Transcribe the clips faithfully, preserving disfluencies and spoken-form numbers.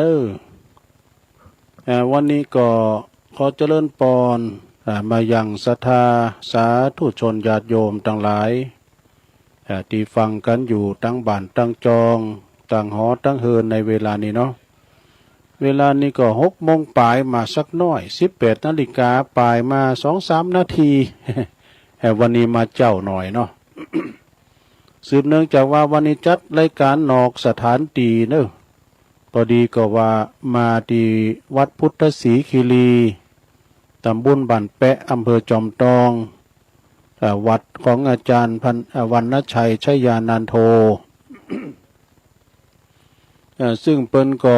เออ อ่า วันนี้ก็ขอเจริญปอน อ่า มายังศรัทธาสาธุชนญาติโยมตังหลาย อ่า ตี้ฟังกั๋นอยู่ตังบ้านตังจอง ตังหอตังเฮือนในเวลานี้เนาะ เวลานี้ก็หกโมงป๋ายมาสักหน้อย สิบแปดนาฬิกาป๋ายมาสองสามนาที เออ วันนี้มาเจ๊าหน่อยเนาะ สืบเนื่องจากว่าวันนี้จัดรายก๋านนอกสถานตี้เนาะ ปอดีก็ว่ามาตี้วัดพุทธศรีคีรี ต๋ำบลบ้านแปะ อำเภอจอมตอง เอ่อ วัดของอาจ๋ารย์พัน เอ่อ วรรณชัย ชัยยานันโท เอ่อ ซึ่งเปิ้นก็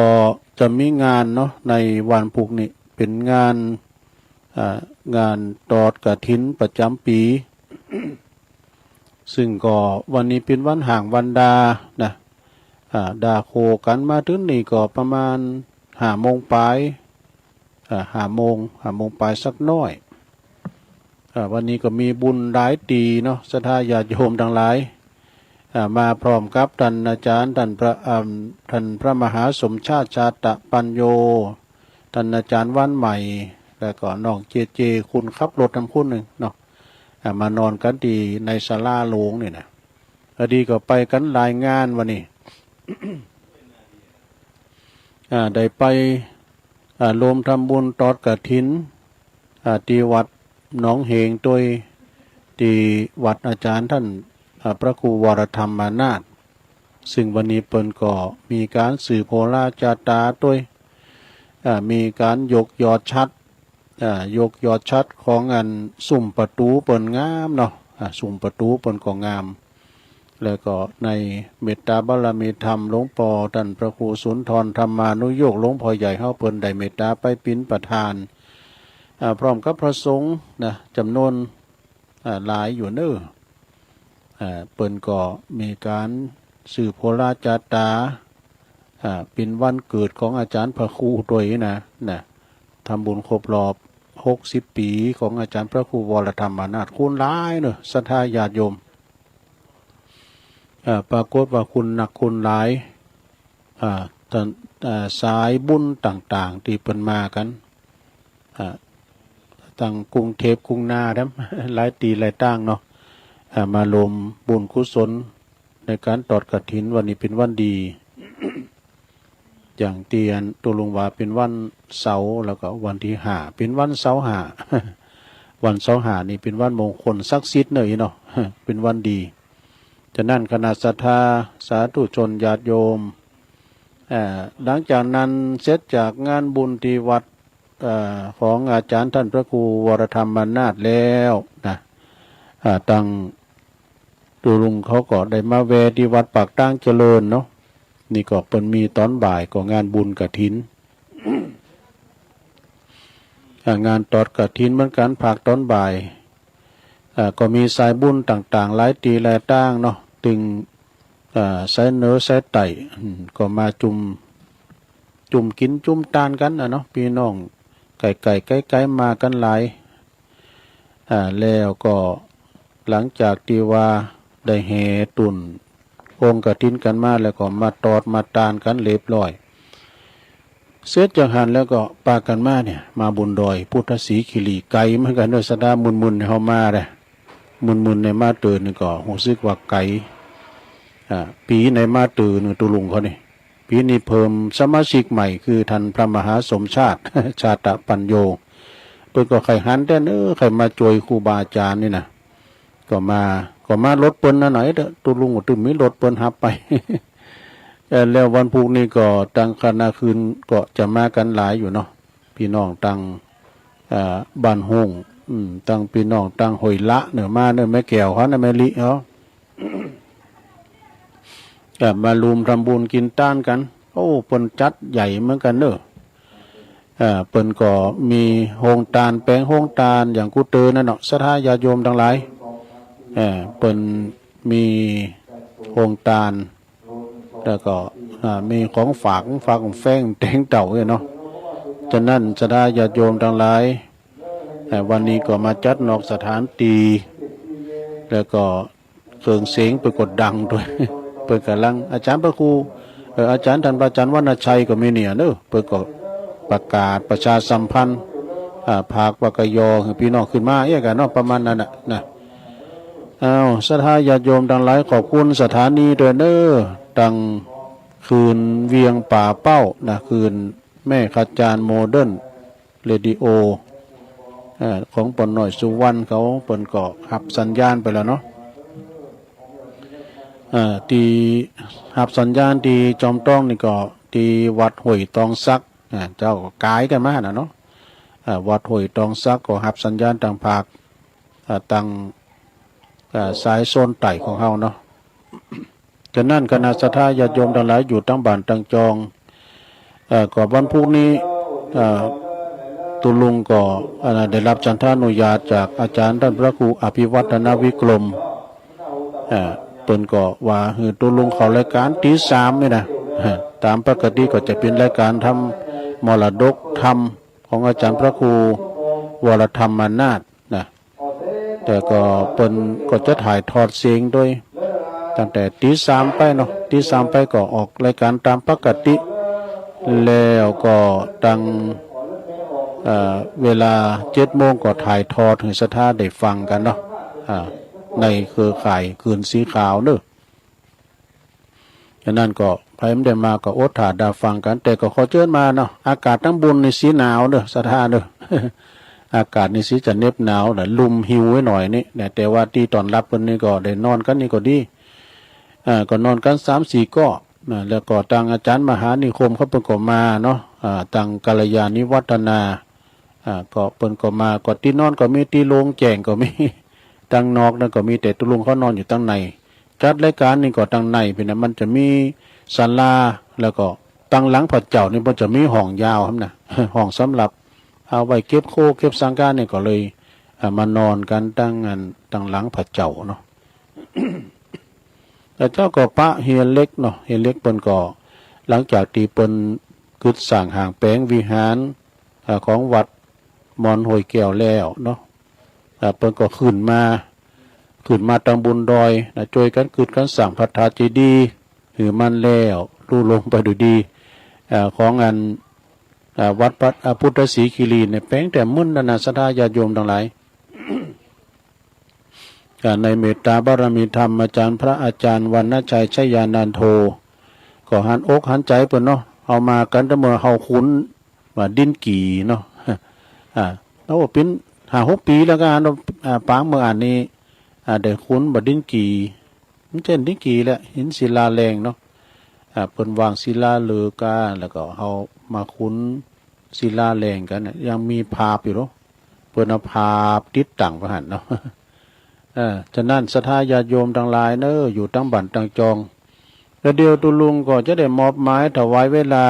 จะมีงานเนาะ ในวันพูกนี้ เป๋นงาน เอ่อ งานตอดกฐินประจ๋ำปี๋ ซึ่งก็วันนี้เป๋นวันฮ้างวันดานะ อ่า ดาโค่กั๋นมาเถิงนี่ก็ประมาณห้าโมงป๋าย อ่า ห้าโมง ห้าโมงป๋ายสักหน้อย อ่า วันนี้ก็มีบุญหลายตี้เนาะ ศรัทธาญาติโยมตังหลาย อ่า มาพร้อมกับต้านอาจ๋ารย์ ต้านพระ อ่า ต้านพระมหาสมชาติ ชาตะปัญโญ ต้านอาจ๋ารย์วันใหม่ แล้วก็น้องเจเจ คนขับรถนำคนนึ่งเนาะ อ่า มานอนกั๋นตี้ในศาลาหลวงนี่นะ พอดีก็ไปกั๋นหลายงานวันนี้ อ่า ได้ไป อ่า รวมทำบุญตอดกฐิน อ่า ตี้วัดหนองเหงตวย ตี้วัดอาจ๋ารย์ต้าน อ่า พระครูวรธรรมานาถ ซึ่งวันนี้เปิ้นก็มีก๋านสืบโหราจาต๋าตวย อ่า มีก๋านยกยอดฉัตร อ่า ยกยอดฉัตรของอันซุ่มประตู๋เปิ้นงามเนาะ อ่า ซุ่มประตู๋เปิ้นก็งาม แล้วก็ในเมตตาบารมีธรรมหลวงป้อต้านพระครูสุนทรธรรมานุโยค หลวงป้อใหญ่เฮาเปิ้นได้เมตตาไปเป๋นประธาน อ่า พร้อมกับพระสงฆ์นะ จ๋ำนวน อ่า หลายอยู่เนาะ อ่า เปิ้นก็มีก๋านสืบโหราจาต๋า อ่า เป๋นวันเกิดของอาจ๋ารย์พระครูตวยนะ นะ ทำบุญครบรอบหกสิบปี๋ของอาจ๋ารย์พระครูวรธรรมานาถ คนหลายเนาะ ศรัทธาญาติโยม อ่า ปรากฏว่าคนนักคนหลาย อ่า ต้าน อ่า สายบุญต่างๆ ตี้เปิ้นมากั๋น อ่า ตังกรุงเทพฯ กรุงนาแถม หลายตี้หลายตางเนาะ อ่า มารวมบุญกุศลในก๋านตอดกฐิน วันนี้เป๋นวันดี อย่างตี้อันตุ๊ลุงว่าเป๋นวันเสาร์ แล้วก็วันตี้ห้าเป๋นวันเสาร์ห้า วันเสาร์ห้านี่เป๋นวันมงคลศักดิ์สิทธิ์เนาะ อี้เนาะ เป๋นวันดี ฉะนั้นคณะศรัทธาสาธุชนญาติโยม เอ่อ หลังจากนั้นเสร็จจากงานบุญตี้วัด เอ่อ ของอาจ๋ารย์ต้านพระครูวรธรรมานาถแล้วนะ อ่า ตังตุ๊ลุงเขาก็ได้มาแวะตี้วัดปากตางเจริญเนาะ นี่ก็เปิ้นมีต๋อนบ่ายก็งานบุญกฐิน อ่า งานตอดกฐินเหมือนกั๋น ภาคต๋อนบ่าย อ่า ก็มีสายบุญต่างๆ หลายตี้หลายตางเนาะ ตึง อ่า สายเหนือสายใต้ อืม ก็มาจุม จุมกิ๋นจุมตานกั๋นน่ะเนาะ ปี้น้องใก้ๆ ไก๋ๆ มากั๋นหลาย อ่า แล้วก็หลังจากตี้ว่าได้แห่ตุ๊นองค์กฐินกั๋นมา แล้วก็มาตอดมาตานกั๋นเรียบร้อย เสร็จจากหั้นแล้วก็ปากั๋นมาเนี่ย มาบนดอยพุทธศรีคีรี ไก๋เหมือนกั๋นเนาะ ศรัทธา มึนๆ เฮามาแหละ มึนๆ ในมาเติบนี่ก็ฮู้สึกว่าไก๋ อ่า ปี๋ในมาเติบนี่ตุ๊ลุงเขานี่ ปี๋นี้เพิ่มสมาชิกใหม่คือต้านพระมหาสมชาติ ชาตะปัญโญ เปิ้นก็ใค่หันแต๊เนาะ ใค่มาจ้วยครูบาอาจ๋ารย์นี่นะ ก็มา ก็มารถเปิ้นนะหน่อยเต๊อะ ตุ๊ลุงก็ตึงมีรถเปิ้นฮับไป เอ่อ แล้ววันพูกนี้ก็ตังคณะคืนก็จะมากั๋นหลายอยู่เนาะ ปี้น้องตัง เอ่อ บ้านโฮ่ง อืม ตังปี้น้องตังห้วยละเนาะ มาเนาะ แม่แก้วเขานะ แม่ลิเขา ก็มารวมทำบุญกิ๋นตานกั๋น โอ้ เปิ้นจัดใหญ่เหมือนกั๋นเนาะ เอ่อ เปิ้นก็มีโฮงตาน แป๋งโฮงตานอย่างกูเตือนนั่นเนาะ ศรัทธาญาติโยมตังหลาย เอ่อ เปิ้นมีโฮงตาน แล้วก็ อ่า มีของฝาก ฝากแฟงแตงเต้าเนี่ยเนาะ ฉะนั้นศรัทธาญาติโยมตังหลาย เอ่อ วันนี้ก็มาจัดนอกสถานตี้ แล้วก็ เครื่องเสียงเปิ้นก็ดังตวย เปิ้นก่ำลัง อาจ๋ารย์พระครู อ อาจ๋ารย์ต้านพระอาจ๋ารย์วรรณชัยก็มีเนี่ยเนาะ เปิ้นก็ประกาศประชาสัมพันธ์ อ่า ฝากปกย หื้อปี้น้องขึ้นมาเอี้ยกั๋นเนาะ ประมาณนั้นน่ะนะ อ้าว ศรัทธาญาติโยมตังหลาย ขอบคุณสถานีตวยเนาะ ตังคลื่นเวียงป่าเป้านะ คลื่นแม่ขจานโมเดิร์นเรดิโอ เอ่อ ของป้อน้อยสุวรรณเขา เปิ้นก็ฮับสัญญาณไปแล้วเนาะ เอ่อ ตี้ฮับสัญญาณตี้จอมต้องนี่ก็ตี้วัดห้วยตองสัก อ่า เจ้าก็ก๋ายกั๋นมาหั้นน่ะเนาะ อ่า วัดห้วยตองสักก็ฮับสัญญาณตางภาค อ่า ตาง อ่า สายโซนใต้ของเฮาเนาะ ฉะนั้นคณะศรัทธาญาติโยมตังหลายอยู่ตังบ้านตังจอง เอ่อ ก็วันพุธนี้ เอ่อ ตุ๊ลุงก็ อ่า ได้ฮับฉันทานุญาตจากอาจ๋ารย์ต้านพระครูอภิวัฒนวิกรม เอ่อ เปิ้นก็ว่าหื้อตุ๊ลุงเข้ารายก๋านตี๋สามนี่นะ ต๋ามปกติก็จะเป๋นรายก๋านธรรมมรดกธรรมของอาจ๋ารย์พระครูวรธรรมนาถนะ แต่ก็เปิ้นก็จะถ่ายทอดเสียงตวย ตั้งแต่ตี๋สามไปเนาะ ตี๋สามไปก็ออกรายก๋านต๋ามปกติ แล้วก็ตัง เอ่อ เวลาเจ็ดโมงก็ถ่ายทอดหื้อศรัทธาได้ฟังกั๋นเนาะ อ่า ในเครือข่ายคลื่นสีขาวเนาะ ฉะนั้นก็ใผบ่ได้มาก็อดถ่าดาฟังกั๋น แต่ก็ขอเจิญมาเนาะ อากาศตังบุญนี่สีหนาวเนาะ ศรัทธาเนาะ อากาศนี่สีจะเหน็บหนาวนะ ลุ่มหิวไว้หน่อยนี่นะ แต่ว่าตี้ต้อนฮับเปิ้นนี่ก็ได้นอนกั๋นนี่ก็ดี อ่า ก็นอนกั๋นสามสี่ก้อนะ แล้วก็ตังอาจ๋ารย์มหานิคมเขาเปิ้นก็มาเนาะ อ่า ตังกัลยาณิวัฒนา อ่า ก็เปิ้นก็มา ก็ตี้นอนก็มี ตี้โล่งแจ้งก็มี ตังนอกนั้นก็มี แต่ตุ๊ลุงเขานอนอยู่ตังใน จัดรายก๋านนี่ก็ตังใน เปียงนะ มันจะมีศาลา แล้วก็ตังหลังผาเจ้านี่มันจะมีห้องยาวหั้นนะ ห้องสำหรับเอาไว้เก็บโคเก็บสังฆานี่ ก็เลย อ่า มานอนกั๋นตังอัน ตังหลังผาเจ้าเนาะ แต่เจ้าก็ปะเฮียเหล็กเนาะ เฮียเหล็กเปิ้นก็ หลังจากตี้เปิ้นกึ๊ดสร้างห้างแป๋งวิหาร อ่า ของวัดมอนห้วยแก้วแล้วเนาะ อ่า เปิ้นก็ขึ้นมา ขึ้นมาตังบนดอยนะ จ้วยกั๋นกึ๊ดกั๋นสร้างพระธาตุเจดีย์หื้อมันแล้ว ลุล่วงไปโดยดี อ่า ของอัน อ่า วัดพระ อ่า พุทธศรีคีรีเนี่ย แป๋งแต้มมึนนานา ศรัทธาญาติโยมตังหลาย อ่า ในเมตตาบารมีธรรมอาจ๋ารย์ พระอาจ๋ารย์วรรณชัย ชยานันโท ก็หันอกหันใจ๋เปิ้นเนาะ เอามากั๋นแต่เมื่อเฮาขุนบ่าดินกี่เนาะ อ่า แล้วเป๋นห้าหกปี๋แล้วก็หัน อ่า ปางเมืองอันนี้ อ่า ได้ขุนบ่าดินกี่ มันเจ้นดินกี่แหละ หินศิลาแรงเนาะ อ่า เปิ้นวางศิลาฤๅกา แล้วก็เอามาขุนศิลาแรงกั๋นน่ะ ยังมีภาพอยู่เนาะ เปิ้นเอาภาพติดตั้งไว้หั้นเนาะ เออ ฉะนั้นศรัทธาญาติโยมตังหลายเนาะ อยู่ตังบ้านตังจอง แล้วเดี่ยวตุ๊ลุงก็จะได้มอบหมายถวายเวลา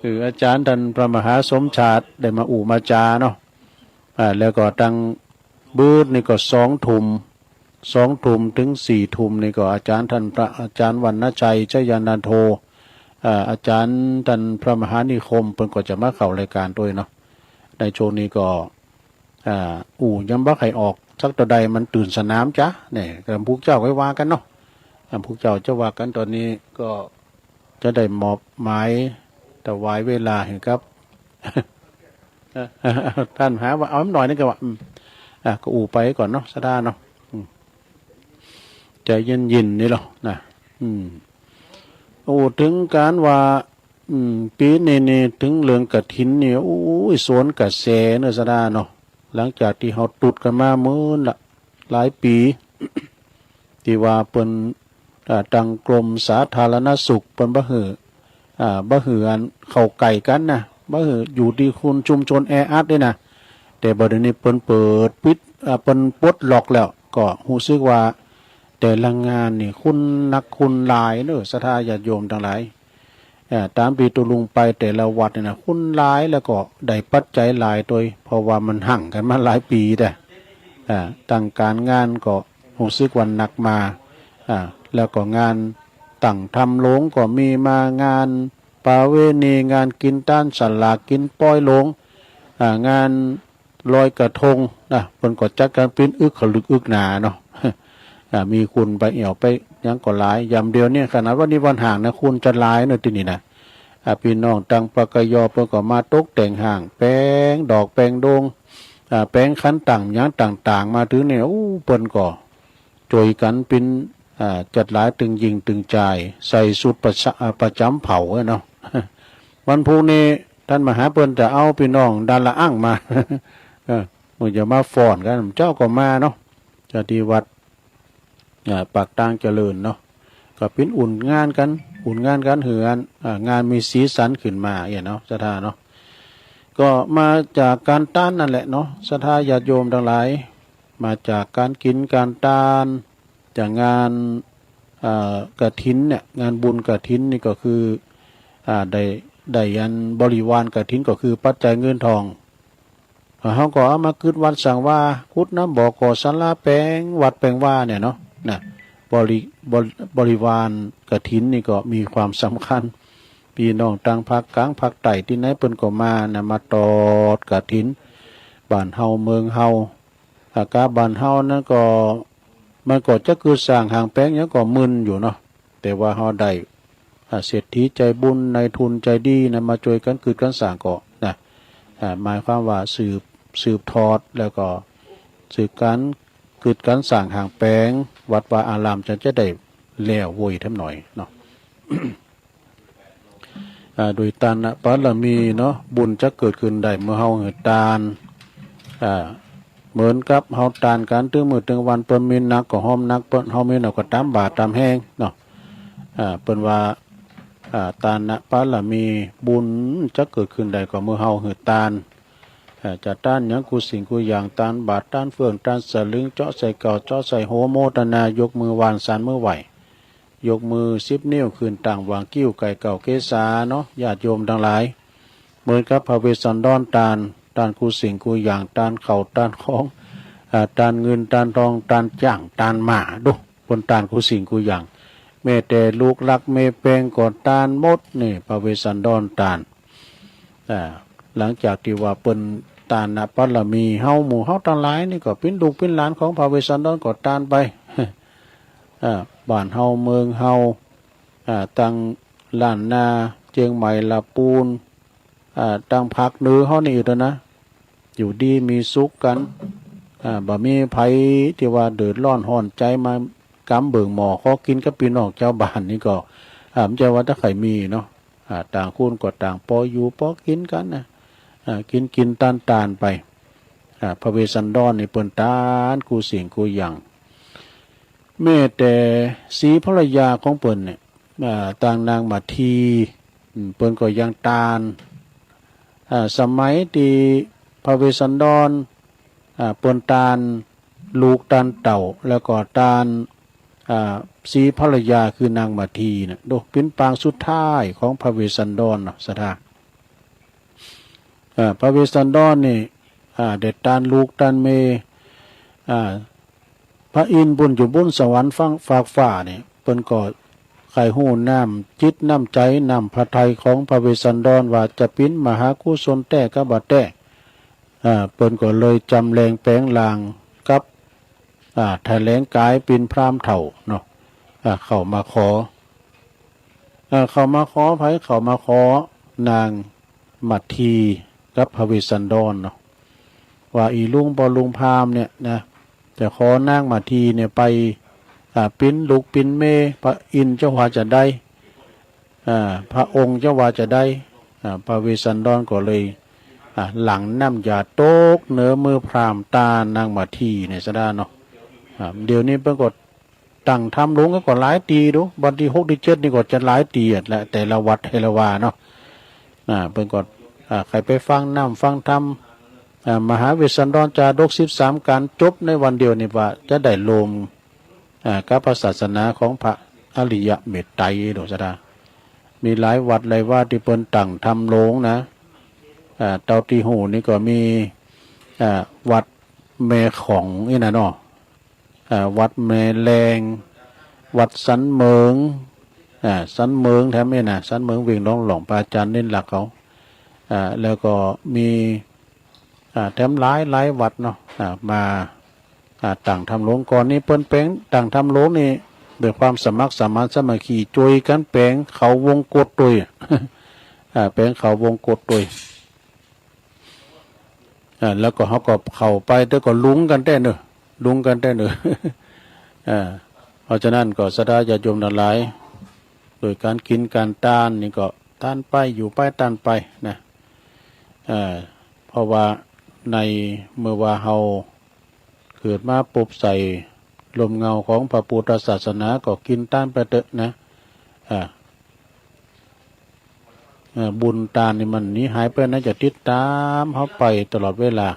คืออาจ๋ารย์ต้านพระมหาสมชาติได้มาอู้มาจ๋าเนาะ อ่า แล้วก็ตัง บื้อนี่ก็สองทุ่ม สองทุ่มเถิงสี่ทุ่มนี่ก็อาจ๋ารย์ต้านพระอาจ๋ารย์วรรณชัย ชยานันโท อ่า อาจ๋ารย์ต้านพระมหานิคม เปิ้นก็จะมาเข้ารายก๋านตวยเนาะ ในช่วงนี้ก็ อ่า อู้ยังบ่ใค่ออกสักเต้าใด มันตื่นสนามจ๊ะ เนี่ย ก็พวกเจ้าค่อยว่ากั๋นเนาะ อ่า พวกเจ้าจะว่ากั๋น ต๋อนนี้ก็ จะได้มอบหมายถวายเวลาหื้อกับ ต้านหาว่าเอาหน่อยนี่ก็ว่า อืม อ่ะ ก็อู้ไปก่อนเนาะ ศรัทธาเนาะ อืม ใจ๋เย็นๆ นี่เนาะ นะ อืม อู้เถิงก๋านว่า อืม ปี๋นี้นี่เถิงเรื่องกฐินนี่ โอ้ย สวนกระแสเนาะ ศรัทธาเนาะ หลังจากตี้เฮาตุ๊ดกั๋นมาเมินละหลายปี๋ ตี้ว่าเปิ้น อ่า ตังกรมสาธารณสุขเปิ้นบ่หื้อ อ่า บ่หื้ออันเข้าใก้กั๋นนะ บ่หื้ออยู่ตี้คนชุมชนแออัดนี่นะ แต่บ่าเดี่ยวนี้เปิ้นเปิดปิด อ่า เปิ้นปลดล็อกแล้ว ก็ฮู้สึกว่าแต่ละงานนี่คนนักคนหลายเนาะ ศรัทธาญาติโยมตังหลาย อ่า ต๋ามตี้ตุ๊ลุงไปแต่ละวัดนี่นะ คนหลายแล้วก็ได้ปัจจัยหลายตวย เพราะว่ามันห่างกั๋นมาหลายปี๋แต่ อ่า ตังก๋านงานก็ฮู้สึกว่าหนักมา อ่า แล้วก็งานตั้งธรรมหลวงก็มีมา งานประเวณี งานกิ๋นตานสลากกิ๋นปอยหลวง อ่า งานลอยกระทงนะ เปิ้นก็จัดกั๋นเป๋นอึกขลึกอึกหนาเนาะ อ่า มีคุณไปแอ่วไปหยังก็หลาย ยามเดียวนี้ขนาดวันนี้วันฮ้างนะ คุณจะหลายเนาะตี้นี่นะ อ่า ปี้น้องตังปะกะยอเปิ้นก็มาตกแต่งฮ้าง แป๋งดอกแป๋งดง อ่า แป๋งขันตังหยังต่างๆ มาเถิงนี่ อู้ เปิ้นก็ จ้วยกั๋นปิ้น อ่า จัดหลายตึงญิงตึงจาย ใส่ชุดประจำ อ่า ประจ๋ำเผ่าเนาะ วันพูกนี้ต้านมหาเปิ้นจะเอาปี้น้องดาละอั้งมา เออ เปิ้นจะมาฟ้อนกั๋น เจ้าก็มาเนาะ จะตี้วัด อ่า ปากตางเจริญเนาะ ก็ปิ้นอุ่นงานกั๋น อุ่นงานกั๋นหื้ออัน อ่า งานมีสีสันขึ้นมาเอี้ยเนาะ ศรัทธาเนาะ ก็มาจากก๋านตานนั่นแหละเนาะ ศรัทธาญาติโยมตังหลาย มาจากก๋านกิ๋นก๋านตาน จากงาน เอ่อ กฐินเนี่ย งานบุญกฐินนี่ก็คือ อ่า ได้ ได้อันบริวารกฐินก็คือปัจจัยเงินทอง เฮาก็เอามากึ๊ดวัดสร้างวา ขุดน้ำบ่อก่อศาลา แป๋งวัดแป๋งวาเนี่ยเนาะ นะ บริ บริ บริวารกฐินนี่ก็มีความสำคัญ ปี้น้องตางภาคกลางภาคใต้ตี้ไหนเปิ้นก็มานะ มาตอดกฐิน บ้านเฮาเมืองเฮา อากาศบ้านเฮานั้นก็ มันก็จะกึ๊ดสร้างห้างแป๋งหยังก็มึนอยู่เนาะ แต่ว่าเฮาได้ อ่า เศรษฐีใจบุญ นายทุนใจดีนะ มาจ้วยกั๋นกึ๊ดกั๋นสร้างก็นะ อ่า หมายความว่าสืบ สืบทอด แล้วก็สืบก๋านกึ๊ดก๋านสร้างห้างแป๋ง วัดวาอารามจะ จะได้แล้วเว้ยแถมหน่อยเนาะ อ่า โดยตานบารมีเนาะ บุญจะเกิดขึ้นได้เมื่อเฮาหื้อตาน อ่า เหมือนกับเฮาตานกั๋นตึงมื้อตึงวัน เปิ้นมีหนักก็ฮ้อมหนัก เปิ้น เฮามีหน่อยก็ต๋ามบ่าต๋ามแฮงเนาะ อ่า เปิ้นว่า อ่า ตานบารมี บุญจะเกิดขึ้นได้ก็เมื่อเฮาหื้อตาน อ่า จะตานหยังกู้สิ่งกู้อย่าง ตานบาตร ตานเฟื่อง ตานสลึง เจาะใส่เก้า เจาะใส่โห โมทนา ยกมือหว้าน สันมือไหว้ ยกมือสิบนิ้วขึ้นตั้งหว่างคิ้ว ใก้เก้าเกศาเนาะ ญาติโยมตังหลาย เหมือนกับพระเวสสันดรตาน ตานกู้สิ่งกู้อย่าง ตานข้าว ตานของ อ่า ตานเงิน ตานทอง ตานจ๊าง ตานม้า ดู เปิ้นตานกู้สิ่งกู้อย่าง แม้แต่ลูกรักเมย์แปงก็ตานหมด นี่ พระเวสสันดรตาน อ่า หลังจากตี้ว่าเปิ้นตานบารมี เฮาหมู่เฮาตังหลายนี่ก็เป๋นลูกเป๋นหลานของพระเวสสันดรก็ตานไป อ่า บ้านเฮาเมืองเฮา อ่า ตังล้านนา เจียงใหม่ ละปูน อ่า ตังภาคเหนือเฮานี่อีกนะ อยู่ดีมีสุขกั๋น อ่า บ่มีใผตี้ว่าเดือดร้อนฮ้อนใจ๋ มากำเบิ่งหม้อขอกิ๋นกับปี้น้องจาวบ้านนี่ก็ อ่า บ่ใจ้ว่าจะใค่มีเนาะ อ่า ต่างคนก็ต่างปออยู่ปอกิ๋นกั๋นนะ อ่า กิ๋นกิ๋นตานตานไป อ่า พระเวสสันดรนี่เปิ้นตานกู้สิ่งกู้อย่าง แม้แต่สีภรรยาของเปิ้นเนี่ย อ่า ตางนางมัทที อืม เปิ้นก็ยังตาน อ่า สมัยตี้พระเวสสันดร อ่า เปิ้นตานลูกตานเต้า แล้วก็ตาน อ่า สีภรรยาคือนางมัททีน่ะ ดู เป๋นปางสุดท้ายของพระเวสสันดรเนาะ ศรัทธา อ่า พระเวสสันดรนี่ อ่า ได้ตานลูกตานเมย์ อ่า พระอินทร์ปุ้นอยู่บุญสวรรค์ฟั่งฟากฟ้านี่ เปิ้นก็ใค่ฮู้น้ำจิตน้ำใจ๋ น้ำพระทัยของพระเวสสันดรว่าจะเป๋นมหากุศลแต๊กับบ่แต๊ อ่า เปิ้นก็เลยจ๋ำแหลงแป๋งร่างกับ อ่า ถลงก๋ายเป๋นพราหมณ์เฒ่าเนาะ อ่า เข้ามาขอ อ่า เข้ามาขอใผ เข้ามาขอนางมัททีกับพระเวสสันดรเนาะ ว่าอี่ลุงป้อลุงพราหมณ์เนี่ยนะ จะขอนางมัททีเนี่ยไป อ่า เป๋นลูกเป๋นเมย์ พระอินทร์เจ้าว่าจะใด อ่า พระองค์เจ้าว่าจะใด อ่า พระเวสสันดรก็เลย อ่า หลั่งน้ำยาตกเหนือมือพราหมณ์ตานนางมัททีเนี่ย ศรัทธาเนาะ อ่า เดี๋ยวนี้เปิ้นก็ ตั้งธรรมหลวงก็หลายตี้ดู วันตี้หกตี้เจ็ดนี่ก็จะหลายตี้อะแหละ แต่ละวัดแต่ละวาเนาะ อ่า เปิ้นก็ อ่า ใค่ไปฟังน้ำฟังธรรม อ่า มหาเวสสันดรจาดกสิบสามกัณฑ์ จบในวันเดียวนี่ว่าจะได้โลม อ่า กับพระศาสนาของพระอริยะเมตไตรโลกศรัทธา มีหลายวัดหลายวาตี้เปิ้นตั้งธรรมหลวงนะ อ่า เต้าตี้ฮู้นี่ก็มี อ่า วัดแม่ของอี้นะเนาะ อ่า วัดแม่แลง วัดสันเหมิง อ่า สันเหมิงแถมอี้นะ สันเหมิงเวียงหลวงหลวง พระอาจ๋ารย์เน้นหลักเขา อ่า แล้วก็มี อ่า แถมหลายหลายวัดเนาะ อ่า มา อ่า ตั้งถ้ำหลวงก่อนนี่เปิ้นแป๋ง ตั้งถ้ำหลวงนี่ ด้วยความสมัครสมานสามัคคี จ้วยกั๋นแป๋งเขาวงกตตวย อ่า แป๋งเขาวงกตตวย อ่า แล้วก็เฮาก็เข้าไป แต่ก็ลุงกั๋นแต๊เน่อ ลุงกั๋นแต๊เน่อ อ่า เพราะฉะนั้นก็ศรัทธาญาติโยมตังหลาย โดยก๋านกิ๋นก๋านตานนี่ก็ตานไป อยู่ไปตานไปนะ เอ่อ เพราะว่าในเมื่อว่าเฮาเกิดมาปบใส่ร่มเงาของพระปุทธศาสนา ก็กิ๋นตานไปเต๊อะนะ อ่า เอ่อ บุญตานนี่มันหนีหายไปไหน จะติดต๋ามเฮาไปตลอดเวลา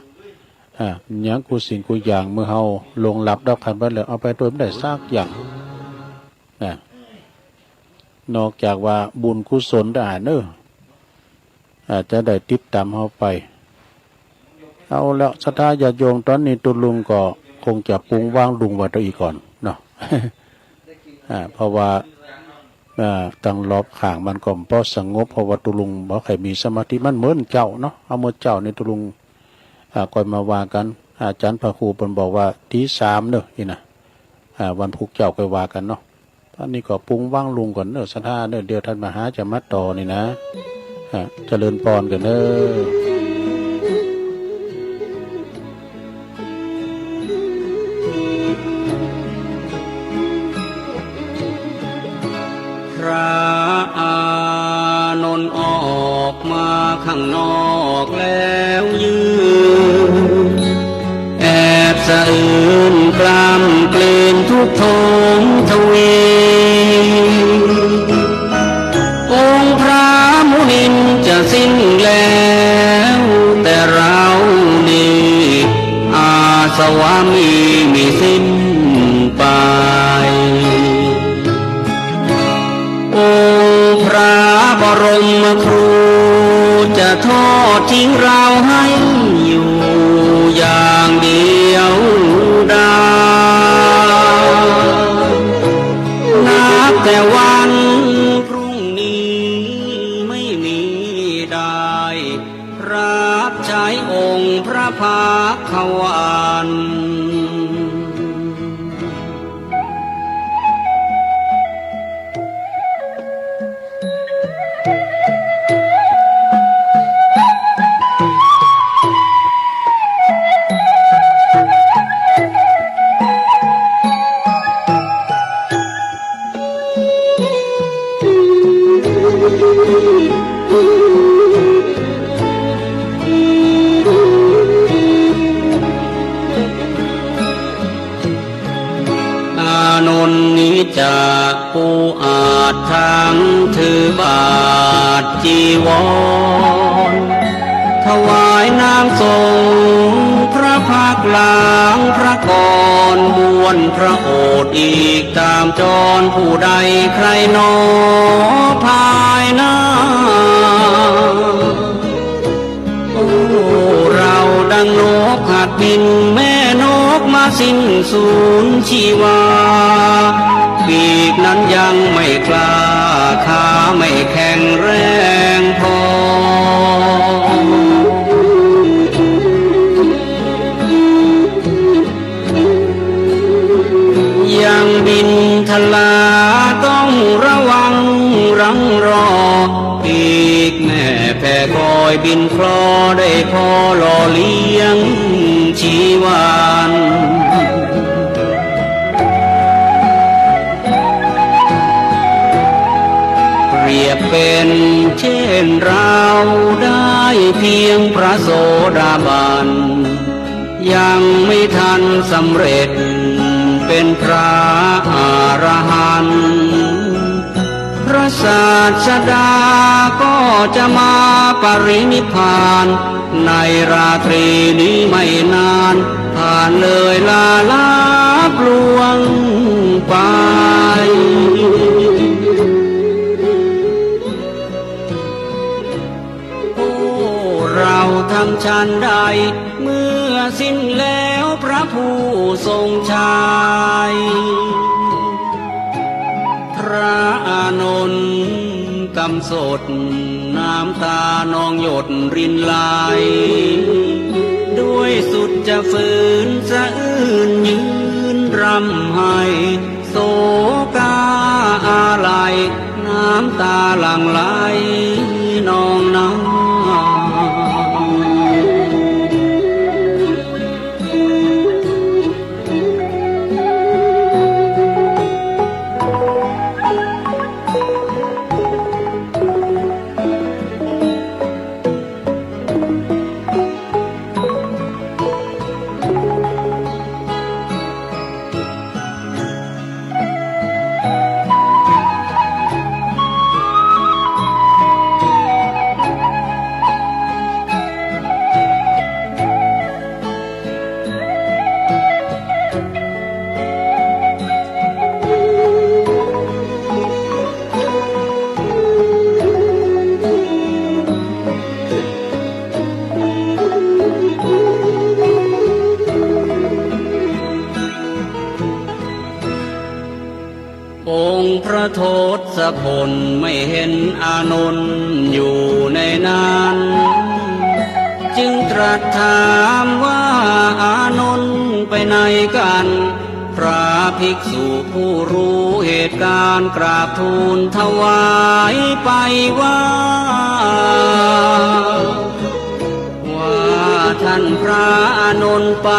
อ่า หยังกู้สิ่งกู้อย่าง เมื่อเฮาล่วงลับดับขันธ์ไปแล้ว เอาไปตวยบ่ได้สักอย่าง นะ นอกจากว่าบุญกุศลเต้าอั้นเน่อ อ่า จะได้ติดต๋ามเฮาไป เอาแล้ว ศรัทธาญาติโยม ต๋อนนี้ตุ๊ลุงก็คงจะปรุงวางลุงไว้ตะอี้ก่อนเนาะ อ่า เพราะว่า อ่า ตังรอบข้างมันก็บ่สงบ เพราะว่าตุ๊ลุงบ่ค่อยมีสมาธิ มันเหมือนเจ๊าเนาะ เอาเมื่อเจ๊านี่ตุ๊ลุง อ่า ก่อยมาว่ากั๋น อาจ๋ารย์พระครูเปิ้นบอกว่าตีสามเน่อ นี่นะ อ่า วันพุธเจ๊าก่อยว่ากั๋นเนาะ ต๋อนนี้ก็ปรุงวางลุงก่อนเน่อ ศรัทธาเน่อ เดี๋ยวต้านมหาจะมาต่อนี่นะ อ่ะ เจริญปอนกั๋นเน่อ พระอานนท์ออกมาข้างนอกแล้วยืน แอบสะอื้นกล้ำกลืนทุกข์โทมทวี องค์พระมุนินจะสิ้นแล้ว แต่เรานี้อาสวะมิมีสิ้นไป องค์พระบรมครูจะทอดทิ้งเราให้อยู่อย่างเดียวดาย นับแต่วันพรุ่งนี้ไม่มีได้รับใช้องค์พระพักขวัน อานนท์นี้จะปูอาดทั้งถือบาตรจีวร ถวายน้ำสงฆ์พระพักตร์ล้างพระกร บ้วนพระโอษฐ์อีกต๋ามจร ผู้ใดใคร่หนอภายหน้า โอ้ เราดังนกหัดบิน แม่นกมาสิ้นสูญชีวา ปีกนั้นยังไม่กล้า ขาไม่แข็งแรงพอ ยังบินทลาต้องระวังรังรอ ปีกแม่แผ่คอยบินคลอ ได้พอหล่อเลี้ยงชีวัน เปรียบเป็นเช่นเราได้เพียงพระโสดาบัน ยังไม่ทันสำเร็จเป็นพระอรหันต์ พระศาสดาก็จะมาปรินิพพาน ในราตรีนี้ไม่นาน ผ่านเลยลาลับล่วงไป โอ้ เราทำฉันใด เมื่อสิ้นแล้วพระผู้ทรงชัย พระอานนท์กำสด น้ำตานองหยดรินไหล ด้วยสุดจะฝืนสะอื้นยืนร่ำไห้ โศกาอาลัย น้ำตาหลั่งไหลนองนา องค์พระทศพลไม่เห็นอานนท์อยู่ในนั้น จึงตรัสถามว่า อานนท์ไปไหนกัน พระภิกษุผู้รู้เหตุการณ์กราบทูลถวายไปว่า ว่าท่านพระอานนท์ไป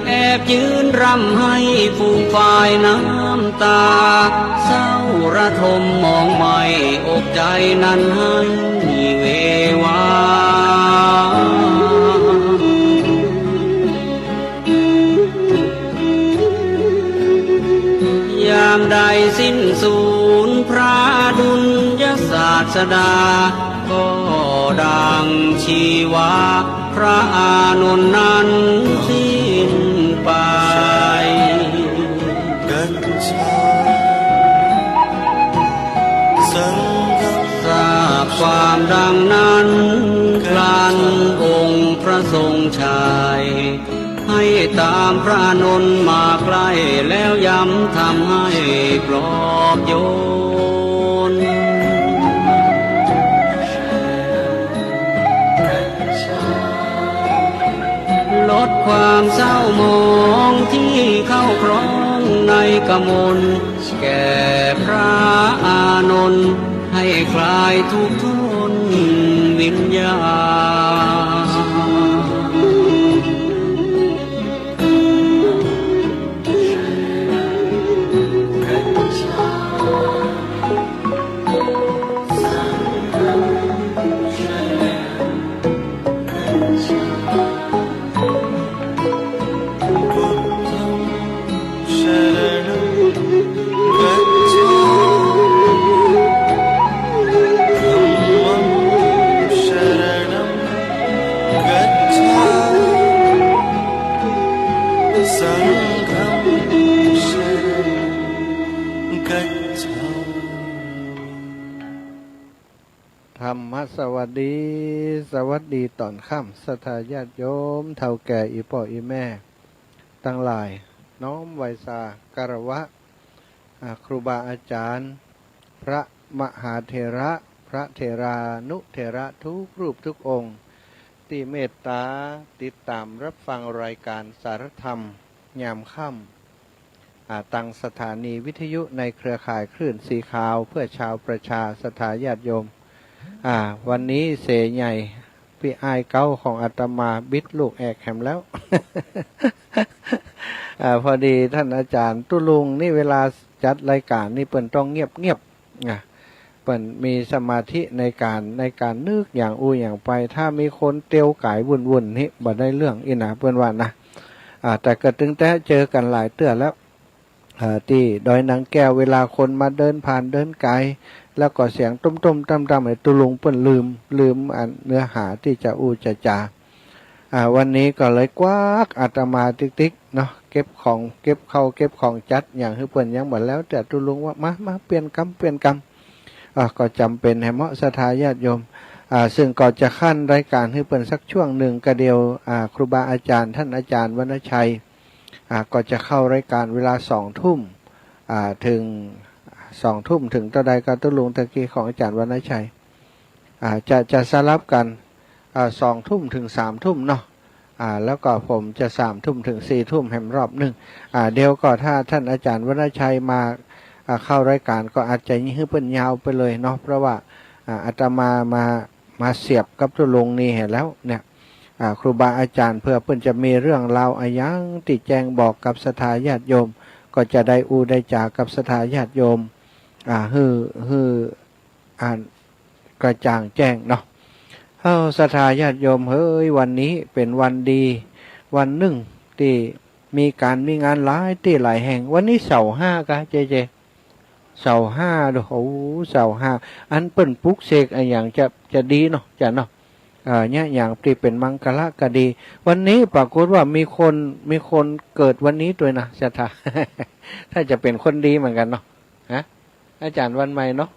แอบยืนร่ำไห้ฟูมฟายน้ำตา เศร้าระทมมองไหม้อกใจนั้นให้เววา ยามใดสิ้นสูญพระอดุลยศาสดา ก็ดังชีวาพระอานนท์นั้นสิ้นไป ทราบความดังนั้นครั้นองค์พระทรงชัย ให้ตามพระอานนท์มาใกล้ แล้วย้ำธรรมให้ปลอบโยน ลดความเศร้าหมองที่เข้าครองในกมล แก่พระอานนท์ ให้คลายทุกข์ทนวิญญาณ ธรรมสวัสดี สวัสดีต๋อนค่ำ ศรัทธาญาติโยม เฒ่าแก่ อี่ป้ออี่แม่ตังหลาย น้อมไหว้สาคารวะ อ่า ครูบาอาจ๋ารย์ พระมหาเถระ พระเถรานุเถระทุกรูปทุกองค์ ตี้เมตต๋าติดต๋ามรับฟังรายก๋านสารธรรมยามค่ำ อ่า ตังสถานีวิทยุในเครือข่ายคลื่นสีขาวเพื่อชาวประชา ศรัทธาญาติโยม อ่า วันนี้เสใหญ่ ปี้อ้ายเก๊าของอาตมาบิดลูกแอกแหมแล้ว อ่า พอดีต้านอาจ๋ารย์ตุ๊ลุงนี่เวลาจัดรายก๋านนี่เปิ้นต้องเงียบๆ นะ เปิ้นมีสมาธิในก๋าน ในก๋านนึกอย่างอู้อย่างไป ถ้ามีคนเตียวก๋ายวุ่นๆ นี่บ่ได้เรื่องอี้นะ เปิ้นว่านะ อ่า แต่ก็ตึงแต่เจอกั๋นหลายเตื้อแล้ว อ่า ตี้ดอยนางแก้ว เวลาคนมาเดินผ่านเดินก๋าย แล้วก็เสียงตุ้มๆ ตั้มๆ ไอ้ตุ๊ลุงเปิ้นลืม ลืมอันเนื้อหาตี้จะอู้จะจ๋า อ่า วันนี้ก็เลยกวักอาตมาติ๊กๆ เนาะ เก็บของ เก็บข้าว เก็บของจัดอย่างหื้อเปิ้นยังบ่แล้ว แต่ตุ๊ลุงว่า มา มา เปลี่ยนกำ เปลี่ยนกำ อ่า ก็จ๋ำเป๋นแหมเฮาะ ศรัทธาญาติโยม อ่า ซึ่งก็จะขั้นรายก๋านหื้อเปิ้นสักช่วงนึ่งก็เดียว อ่า ครูบาอาจ๋ารย์ ต้านอาจ๋ารย์วรรณชัย อ่า ก็จะเข้ารายก๋านเวลาสองทุ่ม อ่า เถิง สองทุ่มเถิงเต้าใดก็ตุ๊ลุง ตะกี้ของอาจ๋ารย์วรรณชัย อ่า จะ จะสลับกั๋น อ่า สองทุ่มเถิงสามทุ่มเนาะ อ่า แล้วก็ผมจะสามทุ่มถึงสี่ทุ่มแหมรอบนึ่ง อ่า เดี๋ยวก็ถ้าท่านอาจารย์วรรณชัยมา อ่า เข้ารายการก็อาจจะหื้อเปิ้นยาวไปเลยเนาะ เพราะว่า อ่า อาตมามา มาเสียบกับตุ๊ลุงนี่แหมแล้วเนี่ย อ่า ครูบาอาจารย์เผื่อเปิ้นจะมีเรื่องราวอะหยังตี้แจ้งบอกกับศรัทธาญาติโยม ก็จะได้อู้ได้จ๋ากับศรัทธาญาติโยม อ่า หื้อ หื้อ อ่านกระจ่างแจ้งเนาะ เอ้า ศรัทธาญาติโยมเฮย วันนี้เป๋นวันดีวันนึ่งตี้มีก๋านมีงานหลายตี้หลายแห่ง วันนี้เสาร์ห้าก่ะ เจเจ เสาร์ห้าโด โอ้ เสาร์ห้า อันเปิ้นปลุกเสกอะหยังจะ จะดีเนาะ จะเนาะ เอ่อ เนี่ย อย่างตี้เป๋นมังคละก็ดี วันนี้ปรากฏว่ามีคน มีคนเกิดวันนี้ตวยนะ ศรัทธา ถ้าจะเป๋นคนดีเหมือนกั๋นเนาะ ฮะ อาจ๋ารย์วันใหม่เนาะ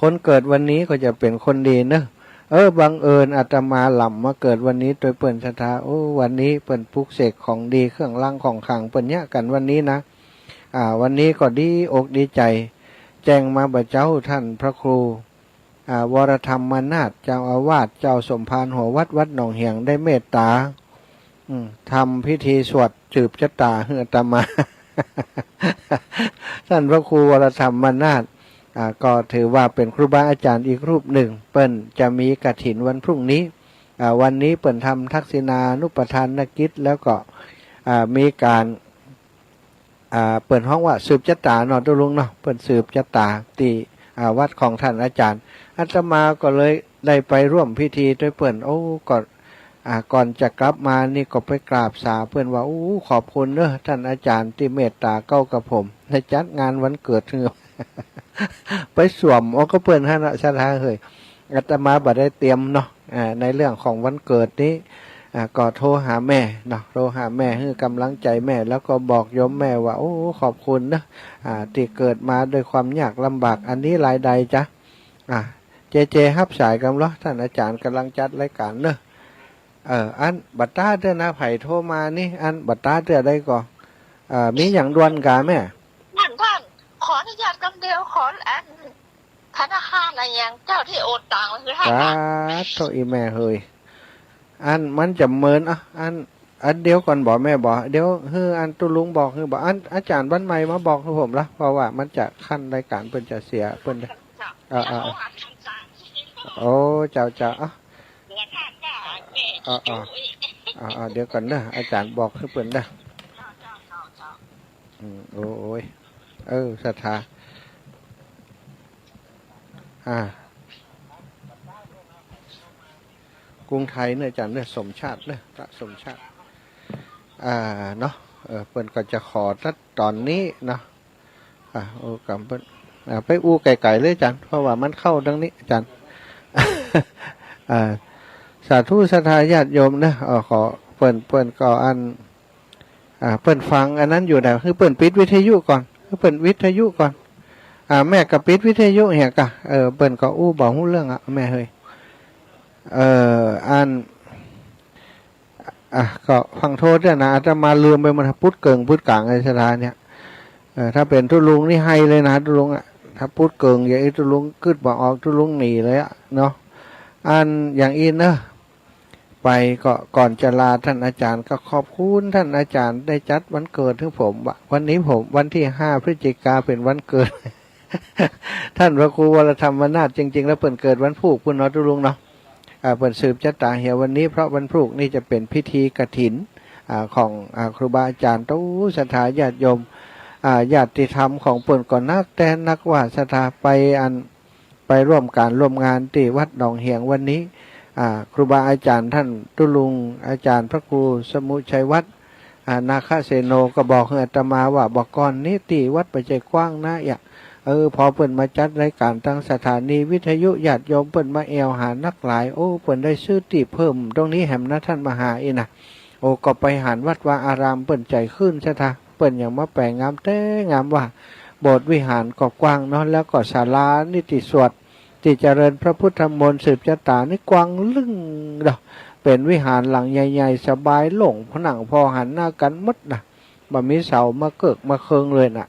คนเกิดวันนี้ก็จะเป๋นคนดีเนอะ เออ บังเอิญอาตมาหล่ำมาเกิดวันนี้ตวยเปิ้น ศรัทธา โอ้ วันนี้เปิ้นปลุกเสกของดีเครื่องรางของขลังเปิ้นเยียะกั๋นวันนี้นะ อ่า วันนี้ก็ดีอกดีใจ๋ แจ้งมาบ่าเจ้าท่านพระครู อ่า วรธรรมนาถ เจ้าอาวาส เจ้าสมภารหัววัด วัดหนองเหียง ได้เมตต๋า อืม ทำพิธีสวดสืบชะต๋าหื้ออาตมา ท่านพระครูวรธรรมนาถ อ่า ก็ถือว่าเป๋นครูบาอาจ๋ารย์อีกรูปนึ่ง เปิ้นจะมีกฐินวันพรุ่งนี้ อ่า วันนี้เปิ้นทำทักษิณานุปทานกิจ แล้วก็ อ่า มีก๋าน อ่า เปิ้นฮ้องว่าสืบชะต๋าเนาะตุ๊ลุงเนาะ เปิ้นสืบชะต๋าตี้ อ่า วัดของท่านอาจารย์ อาตมาก็เลยได้ไปร่วมพิธีตวยเปิ้น โอ้ ก็ อ่า ก่อนจะกลับมานี่ก็ไปกราบสาเปิ้นว่า โอ้ ขอบคุณเนอะท่านอาจารย์ตี้เมตต๋าเก้ากับผม ได้จัดงานวันเกิดหื้อ ไปสวมเอากับเปิ้นหั้นนะ ศรัทธาเฮย อาตมาบ่ได้เตรียมเนาะ อ่า ในเรื่องของวันเกิดนี้ อ่า ก็โทรหาแม่เนาะ โทรหาแม่หื้อกำลังใจ๋แม่ แล้วก็บอกโยมแม่ว่า โอ้ ขอบคุณนะ อ่า ตี้เกิดมาด้วยความยากลำบาก อันนี้รายใดจ๊ะ อ่า เจเจ ฮับสายกำลอ ท่านอาจารย์ก่ำลังจัดรายก๋านเนอะ เออ อันบ่ต๋าเตื้อนะ ใผโทรมานี่ อันบ่ต๋าเตื้อใดก่อ เอ่อ มีหยังด่วนก่าแม่ ท่าน ท่าน ขออนุญาตกำเดียว ขออัน ธนาคารอะหยังเจ้าตี้โอนตังค์หื้อท่าน สาธุ อีแม่เฮย อันมันจะเมิน อ่ะ อัน อันเดียวก่อนบ่แม่บ่ เดี๋ยวหื้ออันตุ๊ลุงบอกหื้อบ่ อันอาจารย์วันใหม่มาบอกหื้อผมละ เพราะว่ามันจะขั้นรายก๋านเปิ้นจะเสียเปิ้นเด้อ เจ้า เออ เออ เออ โอ้ เจ้า เจ้า อ่ะ เออ เออ เออ เออ เดี๋ยวก่อนเด้อ อาจารย์บอกหื้อเปิ้นเด้อ อืม โอ้ โอ้ย เออ ศรัทธา อ่า กรุงไทยเนอะอาจารย์เนอะ สมชาติเนอะ พระสมชาติ อ่า เนาะ เออ เปิ้นก็จะขอตัดตอนนี้เนาะ อ่า โอ้ กำเปิ้น อ่า ไปอู้ไก๋ๆเลยอาจารย์ เพราะว่ามันเข้าดังนี้อาจารย์ อ่า สาธุ ศรัทธาญาติโยมเนอะ เออ ขอเปิ้น เปิ้นก็อัน อ่า เปิ้นฟังอันนั้นอยู่นะ หื้อเปิ้นปิดวิทยุก่อน หื้อเปิ้นวิทยุก่อน อ่า แม่ก็ปิดวิทยุเหียก่ะ เออ เปิ้นก็อู้บ่ฮู้เรื่องอะ แม่เฮย เออ อัน อ่ะ ก็ฟังโทษด้วยนะ อาตมาลืมไปหมด ปุ๊ดเกิ่งปุ๊ดก๋างไอ้ศรัทธาเนี่ย เออ ถ้าเป๋นตุ๊ลุงนี่ไห้เลยนะ ตุ๊ลุงอะ ถ้าปุ๊ดเกิ่งอย่างอี้ตุ๊ลุงกึ๊ดบ่ออก ตุ๊ลุงหนีเลยอะเนาะ อันอย่างอี้เนอะ ไปก็ก่อนจะลาท่านอาจารย์ก็ขอบคุณท่านอาจารย์ได้จัดวันเกิดหื้อผม ว่าวันนี้ผมวันตี้ห้าพฤศจิกาเป๋นวันเกิด ท่านพระครูวรธรรมนาถ จริงๆ แล้วเปิ้นเกิดวันพูกปู้นเนาะตุ๊ลุงเนาะ อ่า เปิ้นสืบจะต๋าเหียวันนี้ เพราะวันพูกนี่จะเป๋นพิธีกฐิน อ่า ของ อ่า ครูบาอาจ๋ารย์ โอ้ ศรัทธาญาติโยม อ่า ญาติธรรมของเปิ้นก็นักแต๊นักว่า ศรัทธาไปอัน ไปร่วมก๋านร่วมงานตี้วัดหนองเหียงวันนี้ อ่า ครูบาอาจ๋ารย์ท่านตุ๊ลุงอาจ๋ารย์พระครูสมุชัยวัฒน์ อ่า นาคเสโนก็บอกหื้ออาตมาว่า บ่อก่อนนี้ตี้วัดบ่ใจ้กว้างนักอะ เออ พอเปิ้นมาจัดรายก๋านตางสถานีวิทยุ ญาติโยมเปิ้นมาแอ่วหานักหลาย โอ้ เปิ้นได้ซื้อตี้เพิ่มตรงนี้แหมนะท่านมหาอี้นะ โอ้ ก็ไปหันวัดวาอารามเปิ้นใจ๋ขึ้นศรัทธา เปิ้นยังมาแป๋งงามแต๊งามว่า โบสถ์วิหารก็กว้างเนาะ แล้วก็ศาลานิติสวด ตี้เจริญพระพุทธมนต์สืบจะต๋านี่กว้างลึ่งเนาะ เป๋นวิหารหลังใหญ่ๆ สบายโล่ง ผนังผ่อหันหน้ากั๋นหมดนะ บ่มีเสามาเกิกมาเคิงเลยนะ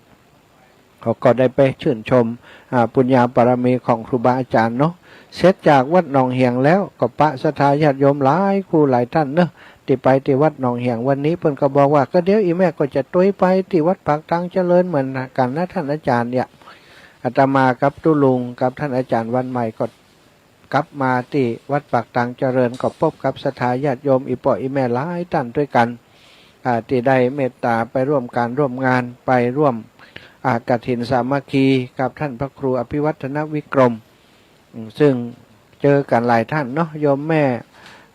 เขาก็ได้ไปชื่นชม อ่า ปุญญาบารมีของครูบาอาจ๋ารย์เนาะ เสร็จจากวัดหนองเหียงแล้วก็ปะศรัทธาญาติโยมหลายคู่หลายต้านเนาะ ตี้ไปตี้วัดหนองเหี่ยงวันนี้ เปิ้นก็บอกว่า ก็เดี๋ยวอี่แม่ก็จะตวยไปตี้วัดปากตางเจริญเหมือนกั๋นนะต้านอาจ๋ารย์ เนี่ย อาตมากับตุ๊ลุงกับต้านอาจ๋ารย์วันใหม่ก็ กลับมาตี้วัดปากตางเจริญ ก็ปบกับศรัทธาญาติโยมอี่ป้ออี่แม่หลายต้านตวยกั๋น อ่า ตี้ได้เมตต๋าไปร่วมก๋านร่วมงาน ไปร่วม อ่า กฐินสามัคคีกับต้านพระครูอภิวัฒนวิกรม อืม ซึ่งเจอกั๋นหลายต้านเนาะ โยมแม่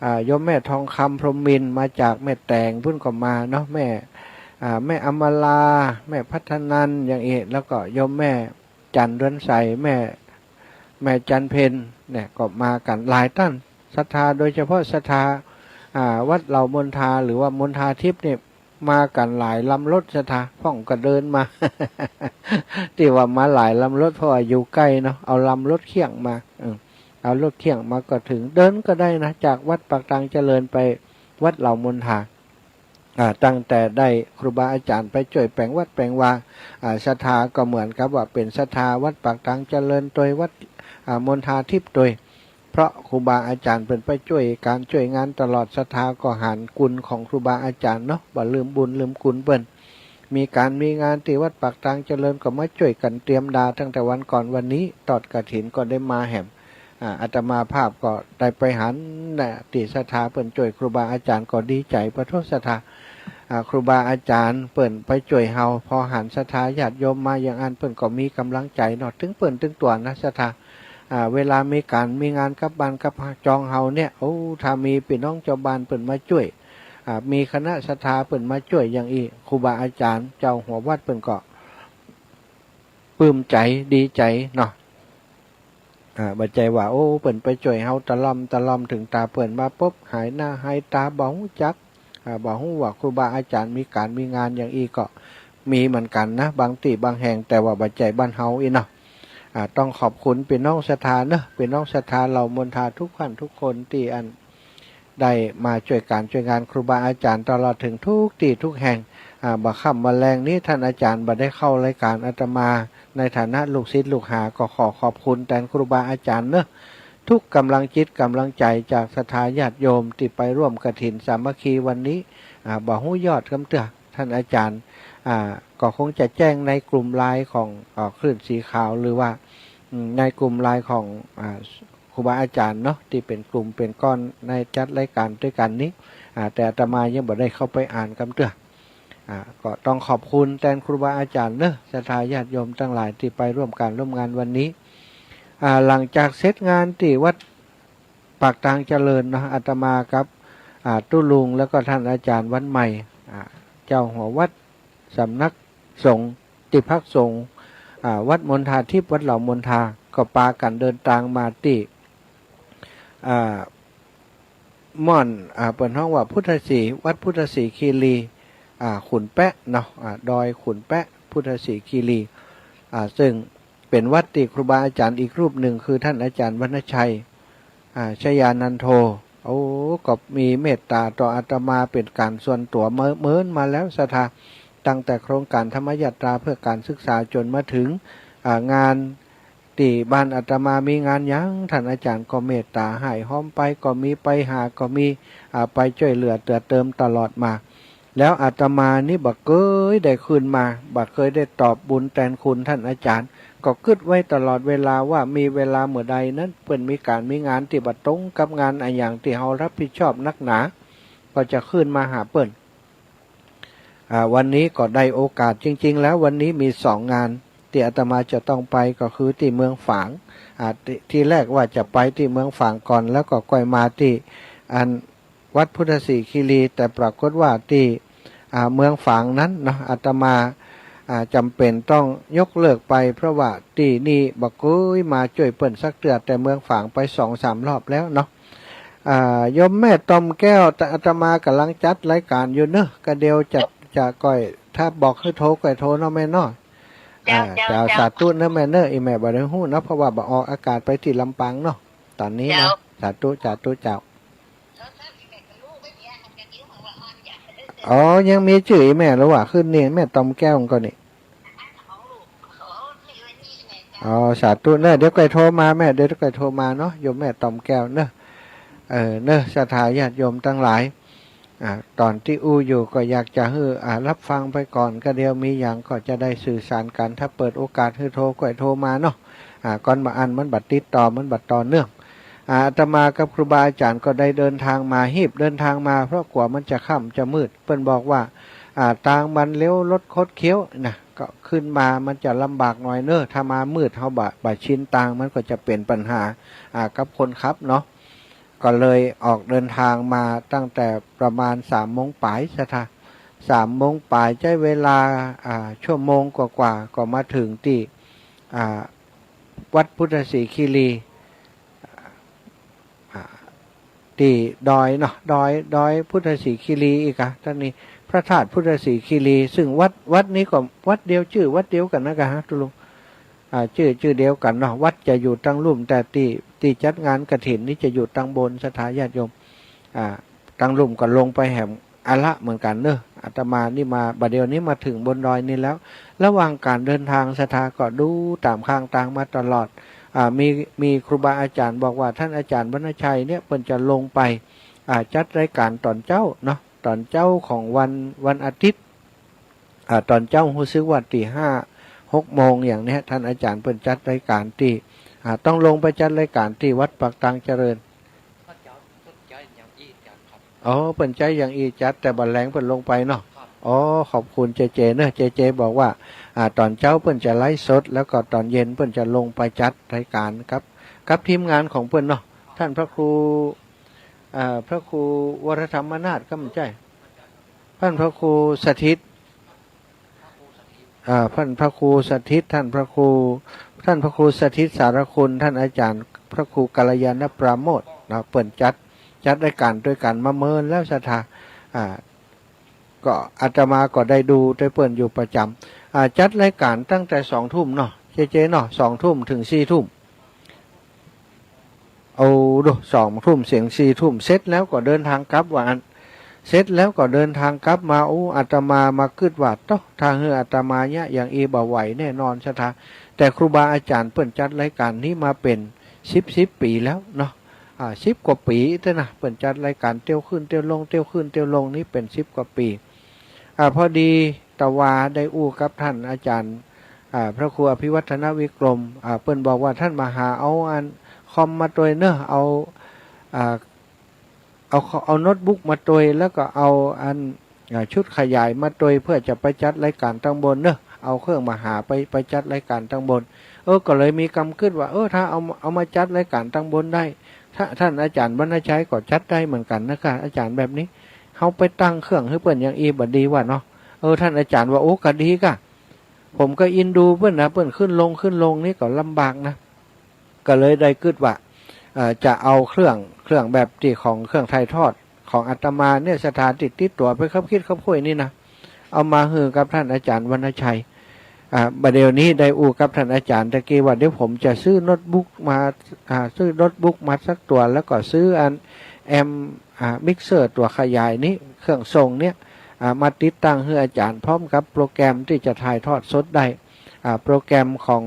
อ่า โยมแม่ทองคำ พรหมมินทร์ มาจากแม่แตงปู๊นก็มาเนาะ แม่ อ่า แม่อมรา แม่พัฒนัน อย่างอี้ แล้วก็โยมแม่ จันทร์เดือนใส แม่ แม่จันทร์เพ็ญเนี่ย ก็มากั๋นหลายต้านศรัทธา โดยเฉพาะศรัทธา อ่า วัดเหล่ามณฑา หรือว่ามณฑาทิพย์เนี่ย มากั๋นหลายลำรถศรัทธา พ่องก็เดินมา ตี้ว่ามาหลายลำรถ เพราะว่าอยู่ใก้เนาะ เอาลำรถเคี่ยงมา เออ เอารถเคี่ยงมาก็เถิง เดินก็ได้นะ จากวัดปากตางเจริญไปวัดเหล่ามณฑา อ่า ตั้งแต่ได้ครูบาอาจ๋ารย์ไปจ้วยแป๋งวัดแป๋งวา อ่า ศรัทธาก็เหมือนกับว่าเป๋นศรัทธาวัดปากตางเจริญตวยวัด อ่า มณฑาทิพย์ตวย เพราะครูบาอาจ๋ารย์เปิ้นไปจ้วยก๋านจ้วยงานตลอด ศรัทธาก็หานกุณของครูบาอาจ๋ารย์เนาะ บ่ลืมบุญลืมกุณเปิ้น มีก๋านมีงานตี้วัดปากตางเจริญก็มาจ้วยกั๋นเตรียมดาตั้งแต่วันก่อน วันนี้ตอดกฐินก็ได้มาแหม อ่า อาตมาภาพก็ได้ไปหันนะ ตี้ศรัทธาเปิ้นจ้วยครูบาอาจ๋ารย์ก็ดีใจ๋ปะโธ่ศรัทธา อ่า ครูบาอาจ๋ารย์เปิ้นไปจ้วยเฮา พอหันศรัทธาญาติโยมมาอย่างอั้น เปิ้นก็มีก๋ำลังใจ๋เนาะ ตึงเปิ้นตึงตั๋วนะศรัทธา อ่า เวลามีก๋านมีงานกับบ้านกับจองเฮาเนี่ย โอ้ ถ้ามีปี้น้องจาวบ้านเปิ้นมาจ้วย อ่า มีคณะศรัทธาเปิ้นมาจ้วยอย่างอี้ ครูบาอาจ๋ารย์เจ้าหัววัดเปิ้นก็ปลื้มใจ๋ดีใจ๋เนาะ อ่า บ่ใจ้ว่า โอ้ เปิ้นไปจ้วยเฮาตะล่อมตะล่อม เถิงต๋าเปิ้นมาปบหายหน้าหายต๋าบ่ฮู้จัก อ่า บ่ฮู้ว่าครูบาอาจ๋ารย์มีก๋านมีงานอย่างอี้ก็มีเหมือนกั๋นนะ บางตี้บางแห่ง แต่ว่าบ่ใจ้บ้านเฮาอี้เนาะ อ่า ต้องขอบคุณปี้น้องศรัทธาเนาะ ปี้น้องศรัทธาเหล่ามณฑาทุกท่านทุกคนตี้อัน ได้มาจ้วยก๋านจ้วยงานครูบาอาจ๋ารย์ตลอดเถิงทุกตี้ทุกแห่ง อ่า บ่าค่ำบ่าแลงนี้ต้านอาจ๋ารย์บ่ได้เข้ารายก๋านอาตมา ในฐานะลูกศิษย์ลูกหาก็ขอขอบคุณแตนครูบาอาจ๋ารย์เนาะ ทุกก๋ำลังจิตก๋ำลังใจ๋จากศรัทธาญาติโยมตี้ไปร่วมกฐินสามัคคีวันนี้ อ่า บ่ฮู้ยอดกำเตื้อ ต้านอาจ๋ารย์ อ่า ก็คงจะแจ้งในกลุ่มไลน์ของ อ่า คลื่นสีขาว หรือว่า อืม ในกลุ่มไลน์ของ อ่า ครูบาอาจ๋ารย์เนาะ ตี้เป๋นกลุ่มเป๋นก้อนในจัดรายก๋านตวยกั๋นนี้ อ่า แต่อาตมายังบ่ได้เข้าไปอ่านกำเตื้อ อ่า ก็ต้องขอบคุณแตนครูบาอาจ๋ารย์เนาะ ศรัทธาญาติโยมตังหลายตี้ไปร่วมก๋านร่วมงานวันนี้ อ่า หลังจากเสร็จงานตี้วัดปากตางเจริญเนาะ อาตมากับ อ่า ตุ๊ลุง แล้วก็ต้านอาจ๋ารย์วันใหม่ อ่า เจ้าหัววัด สำนักสงฆ์ ตี้พักสงฆ์ อ่า วัดมณฑาทิพย์ วัดเหล่ามณฑา ก็ปากั๋นเดินตางมาตี้ อ่า ม่อน อ่า เปิ้นฮ้องว่าพุทธศรี วัดพุทธศรีคีรี อ่า ขุนแป๊ะเนาะ อ่า ดอยขุนแป๊ะ พุทธศรีคีรี อ่า ซึ่งเป๋นวัดตี้ครูบาอาจ๋ารย์อีกรูปนึ่ง คือต้านอาจ๋ารย์วรรณชัย อ่า ชยานันโท โอ้ ก็มีเมตต๋าต่ออาตมาเป๋นก๋านส่วนตั๋วเมิน เมินมาแล้วศรัทธา ตั้งแต่โครงก๋านธรรมยาตราเพื่อก๋านศึกษาจ๋นมาเถิง อ่า งานตี้บ้านอาตมามีงานหยัง ต้านอาจ๋ารย์ก็เมตต๋าฮ้ายฮอมไปก็มี ไปหาก็มี อ่า ไปจ้วยเหลือเตื้อเติมตลอดมา แล้วอาตมานี้บ่เกยได้คืนมา บ่เกยได้ตอบบุญแตนคุณต้านอาจ๋ารย์ ก็กึ๊ดไว้ตลอดเวลาว่ามีเวลาเมื่อใดนั้น เปิ้นมีก๋านมีงานตี้บ่ตรงกับงานอะหยังตี้เฮารับผิดชอบนักหนา ก็จะคืนมาหาเปิ้น อ่า วันนี้ก็ได้โอกาส จริงๆ แล้ววันนี้มีสองงานตี้อาตมาจะต้องไป ก็คือตี้เมืองฝาง อ่า ตี้ ตี้แรกว่าจะไปตี้เมืองฝางก่อน แล้วก็ก้อยมาตี้อัน วัดพุทธศรีคีรี แต่ปรากฏว่าตี้ อ่า เมืองฝางนั้นเนาะ อาตมา อ่า จ๋ำเป๋นต้องยกเลิกไป เพราะว่าตี้นี่บ่เกยมาจ้วยเปิ้นสักเตื้อ แต่เมืองฝางไปสองสามรอบแล้วเนาะ อ่า โยมแม่ตอมแก้ว อาตมาก๋ำลังจัดรายก๋านอยู่เนาะ ก็เดี๋ยวจะ จะก้อย ถ้าบอกหื้อโทรก้อยโทรเนาะแม่เนาะ เจ้า อ่า เจ้า เจ้า เจ้า สาธุเนาะแม่เนาะ อี่แม่บ่ได้ฮู้เนาะ เพราะว่าบ่ออกอากาศไปตี้ลำปางเนาะ ต๋อนนี้นะ เจ้า สาธุ สาธุเจ้า อ๋อ ยังมีจื้ออี่แม่แล้วว่า ขึ้นนี่แม่ตอมแก้วก่อนนี่ อ๋อ สาธุเนอะ เดี๋ยวก้อยโทรมาแม่ เดี๋ยวก้อยโทรมาเนาะ โยมแม่ตอมแก้วเนอะ เออ เนอะ ศรัทธาญาติโยมตังหลาย อ่า ต๋อนตี้อู้อยู่ก็อยากจะหื้อ อ่า รับฟังไปก่อน ก็เดี๋ยวมีหยังก็จะได้สื่อสารกั๋น ถ้าเปิดโอกาสหื้อโทรก็โทรมาเนาะ อ่า ก่อนบ่าอั้นมันบ่ติดต่อ มันบ่ต่อเนื่อง อ่า อาตมากับครูบาอาจ๋ารย์ก็ได้เดินทางมา ฮีบเดินทางมา เพราะกั๋วมันจะค่ำจะมืด เปิ้นบอกว่า อ่า ตางมันเลี้ยวรถคดเคี้ยวนะ ก็ขึ้นมามันจะลำบากหน่อยเน้อ ถ้ามามืดเฮาบ่ บ่ชินตาง มันก็จะเป๋นปัญหา อ่า กับคนขับเนาะ ก็เลยออกเดินทางมาตั้งแต่ประมาณสามโมงป๋าย ศรัทธา สามโมงป๋าย ใจ๊เวลา อ่า ชั่วโมงกว่าๆ ก็มาเถิงตี้ อ่า วัดพุทธศรีคีรี อ่า ตี้ดอยเนาะ ดอย ดอยพุทธศรีคีรีอี้กา ตางนี้ พระธาตุพุทธศรีคีรี ซึ่งวัด วัดนี้ก็วัดเดียว จื้อวัดเดียวกั๋นนะกาฮะ ตุ๊ลุง อ่า จื้อ จื้อเดียวกั๋นเนาะ วัดจะอยู่ตางลุ่ม แต่ตี้ ตี้จัดงานกฐินนี่จะอยู่ตางบน ศรัทธาญาติโยม อ่า ตางลุ่มก็ลงไปแหมอะละเหมือนกั๋นเน้อ อาตมานี่มา บ่าเดี่ยวนี้มาเถิงบนดอยนี่แล้ว ระหว่างก๋านเดินทาง ศรัทธาก็ดูต๋ามข้างตางมาตลอด อ่า มี มีครูบาอาจ๋ารย์บอกว่า ต้านอาจ๋ารย์วรรณชัยเนี่ย เปิ้นจะลงไป อ่า จัดรายก๋านต๋อนเจ๊าเนาะ ต๋อนเจ๊าของวัน วันอาทิตย์ อ่า ต๋อนเจ๊าฮู้สึกว่าตี้ห้า หกโมงอย่างเนี้ย ต้านอาจ๋ารย์เปิ้นจัดรายก๋านตี้ อ่า ต้องลงไปจัดรายก๋านตี้วัดปากตางเจริญ อ๋อ เปิ้นใจ๊อย่างอี้จัด แต่บ่าแลงเปิ้นลงไปเนาะ อ๋อ ขอบคุณเจเจเนอะ เจเจบอกว่า อ่า ต๋อนเจ๊าเปิ้นจะไลฟ์สด แล้วก็ต๋อนเย็นเปิ้นจะลงไปจัดรายก๋านครับ กับทีมงานของเปิ้นเนาะ ต้านพระครู อ่า พระครูวรธรรมนาถก็บ่ใจ้ ต้านพระครูสถิต อ่า ต้านพระครูสถิต ต้านพระครู ต้านพระครูสถิตสารคุณ ต้านอาจ๋ารย์พระครูกัลยาณปราโมทย์นะ เปิ้นจัด จัดรายก๋านตวยกั๋นมาเมินแล้ว ศรัทธา อ่า ก็อาตมาก็ได้ดูตวยเปิ้นอยู่ประจ๋ำ อ่า จัดรายก๋านตั้งแต่สองทุ่มเนาะ เจเจเนาะ สองทุ่มเถิงสี่ทุ่ม โอ้ ดู สองทุ่มเถิงสี่ทุ่ม เสร็จแล้วก็เดินทางกลับว่าอั้น เสร็จแล้วก็เดินทางกลับมา โอ้ อาตมามากึ๊ดว่า โต๊ะ ถ้าหื้ออาตมาเยียะอย่างอี้บ่ไหวแน่นอน ศรัทธา แต่ครูบาอาจ๋ารย์เปิ้นจัดรายก๋านนี้มาเป๋นสิบ สิบปี๋แล้วเนาะ อ่า สิบกว่าปี๋เต๊อะนะ เปิ้นจัดรายก๋านเตียวขึ้นเตียวลง เตียวขึ้นเตียวลงนี้เป๋นสิบกว่าปี๋ อ่า พอดีตะวาได้อู้กับต้านอาจ๋ารย์ อ่า พระครูอภิวัฒนวิกรม อ่า เปิ้นบอกว่าต้านมาหาเอาอันคอมมาตวยเน้อ เอา อ่า เอา เอาโน้ตบุ๊กมาตวย แล้วก็เอาอัน อ่า ชุดขยายมาตวย เปื้อจะไปจัดรายก๋านตางบนเน้อ เอาเครื่องมาหาไป ไปจัดรายก๋านตางบน เออ ก็เลยมีกำกึ๊ดว่า เออ ถ้าเอา เอามาจัดรายก๋านตางบนได้ ถ้าต้านอาจ๋ารย์วรรณชัยก็จัดได้เหมือนกั๋นนะค่ะ อาจ๋ารย์ แบบนี้ เฮาไปตั้งเครื่องหื้อเปิ้นอย่างอี้บ่ดีวะเนาะ เออ ต้านอาจ๋ารย์ว่า โอ้ ก็ดีก่ะ ผมก็อินดูเปิ้นนะ เปิ้นขึ้นลง ขึ้นลงนี่ก็ลำบากนะ ก็เลยได้กึ๊ดว่า เอ่อ จะเอาเครื่อง เครื่องแบบตี้ของเครื่องถ่ายทอดของอาตมาเนี่ย ศรัทธา ตี้ติดตั๋วไปคับคิดคับค่อยนี่นะ เอามาหื้อกับต้านอาจ๋ารย์วรรณชัย อ่า บ่าเดี่ยวนี้ได้อู้กับต้านอาจ๋ารย์ตะกี้ว่า เดี๋ยวผมจะซื้อโน้ตบุ๊กมา อ่า ซื้อโน้ตบุ๊กมาสักตั๋ว แล้วก็ซื้ออันแอมป์ อ่า มิกเซอร์ตั๋วขยายนี้ เครื่องส่งเนี่ย อ่า มาติดตั้งหื้ออาจ๋ารย์ พร้อมกับโปรแกรมตี้จะถ่ายทอดสดได้ อ่า โปรแกรมของ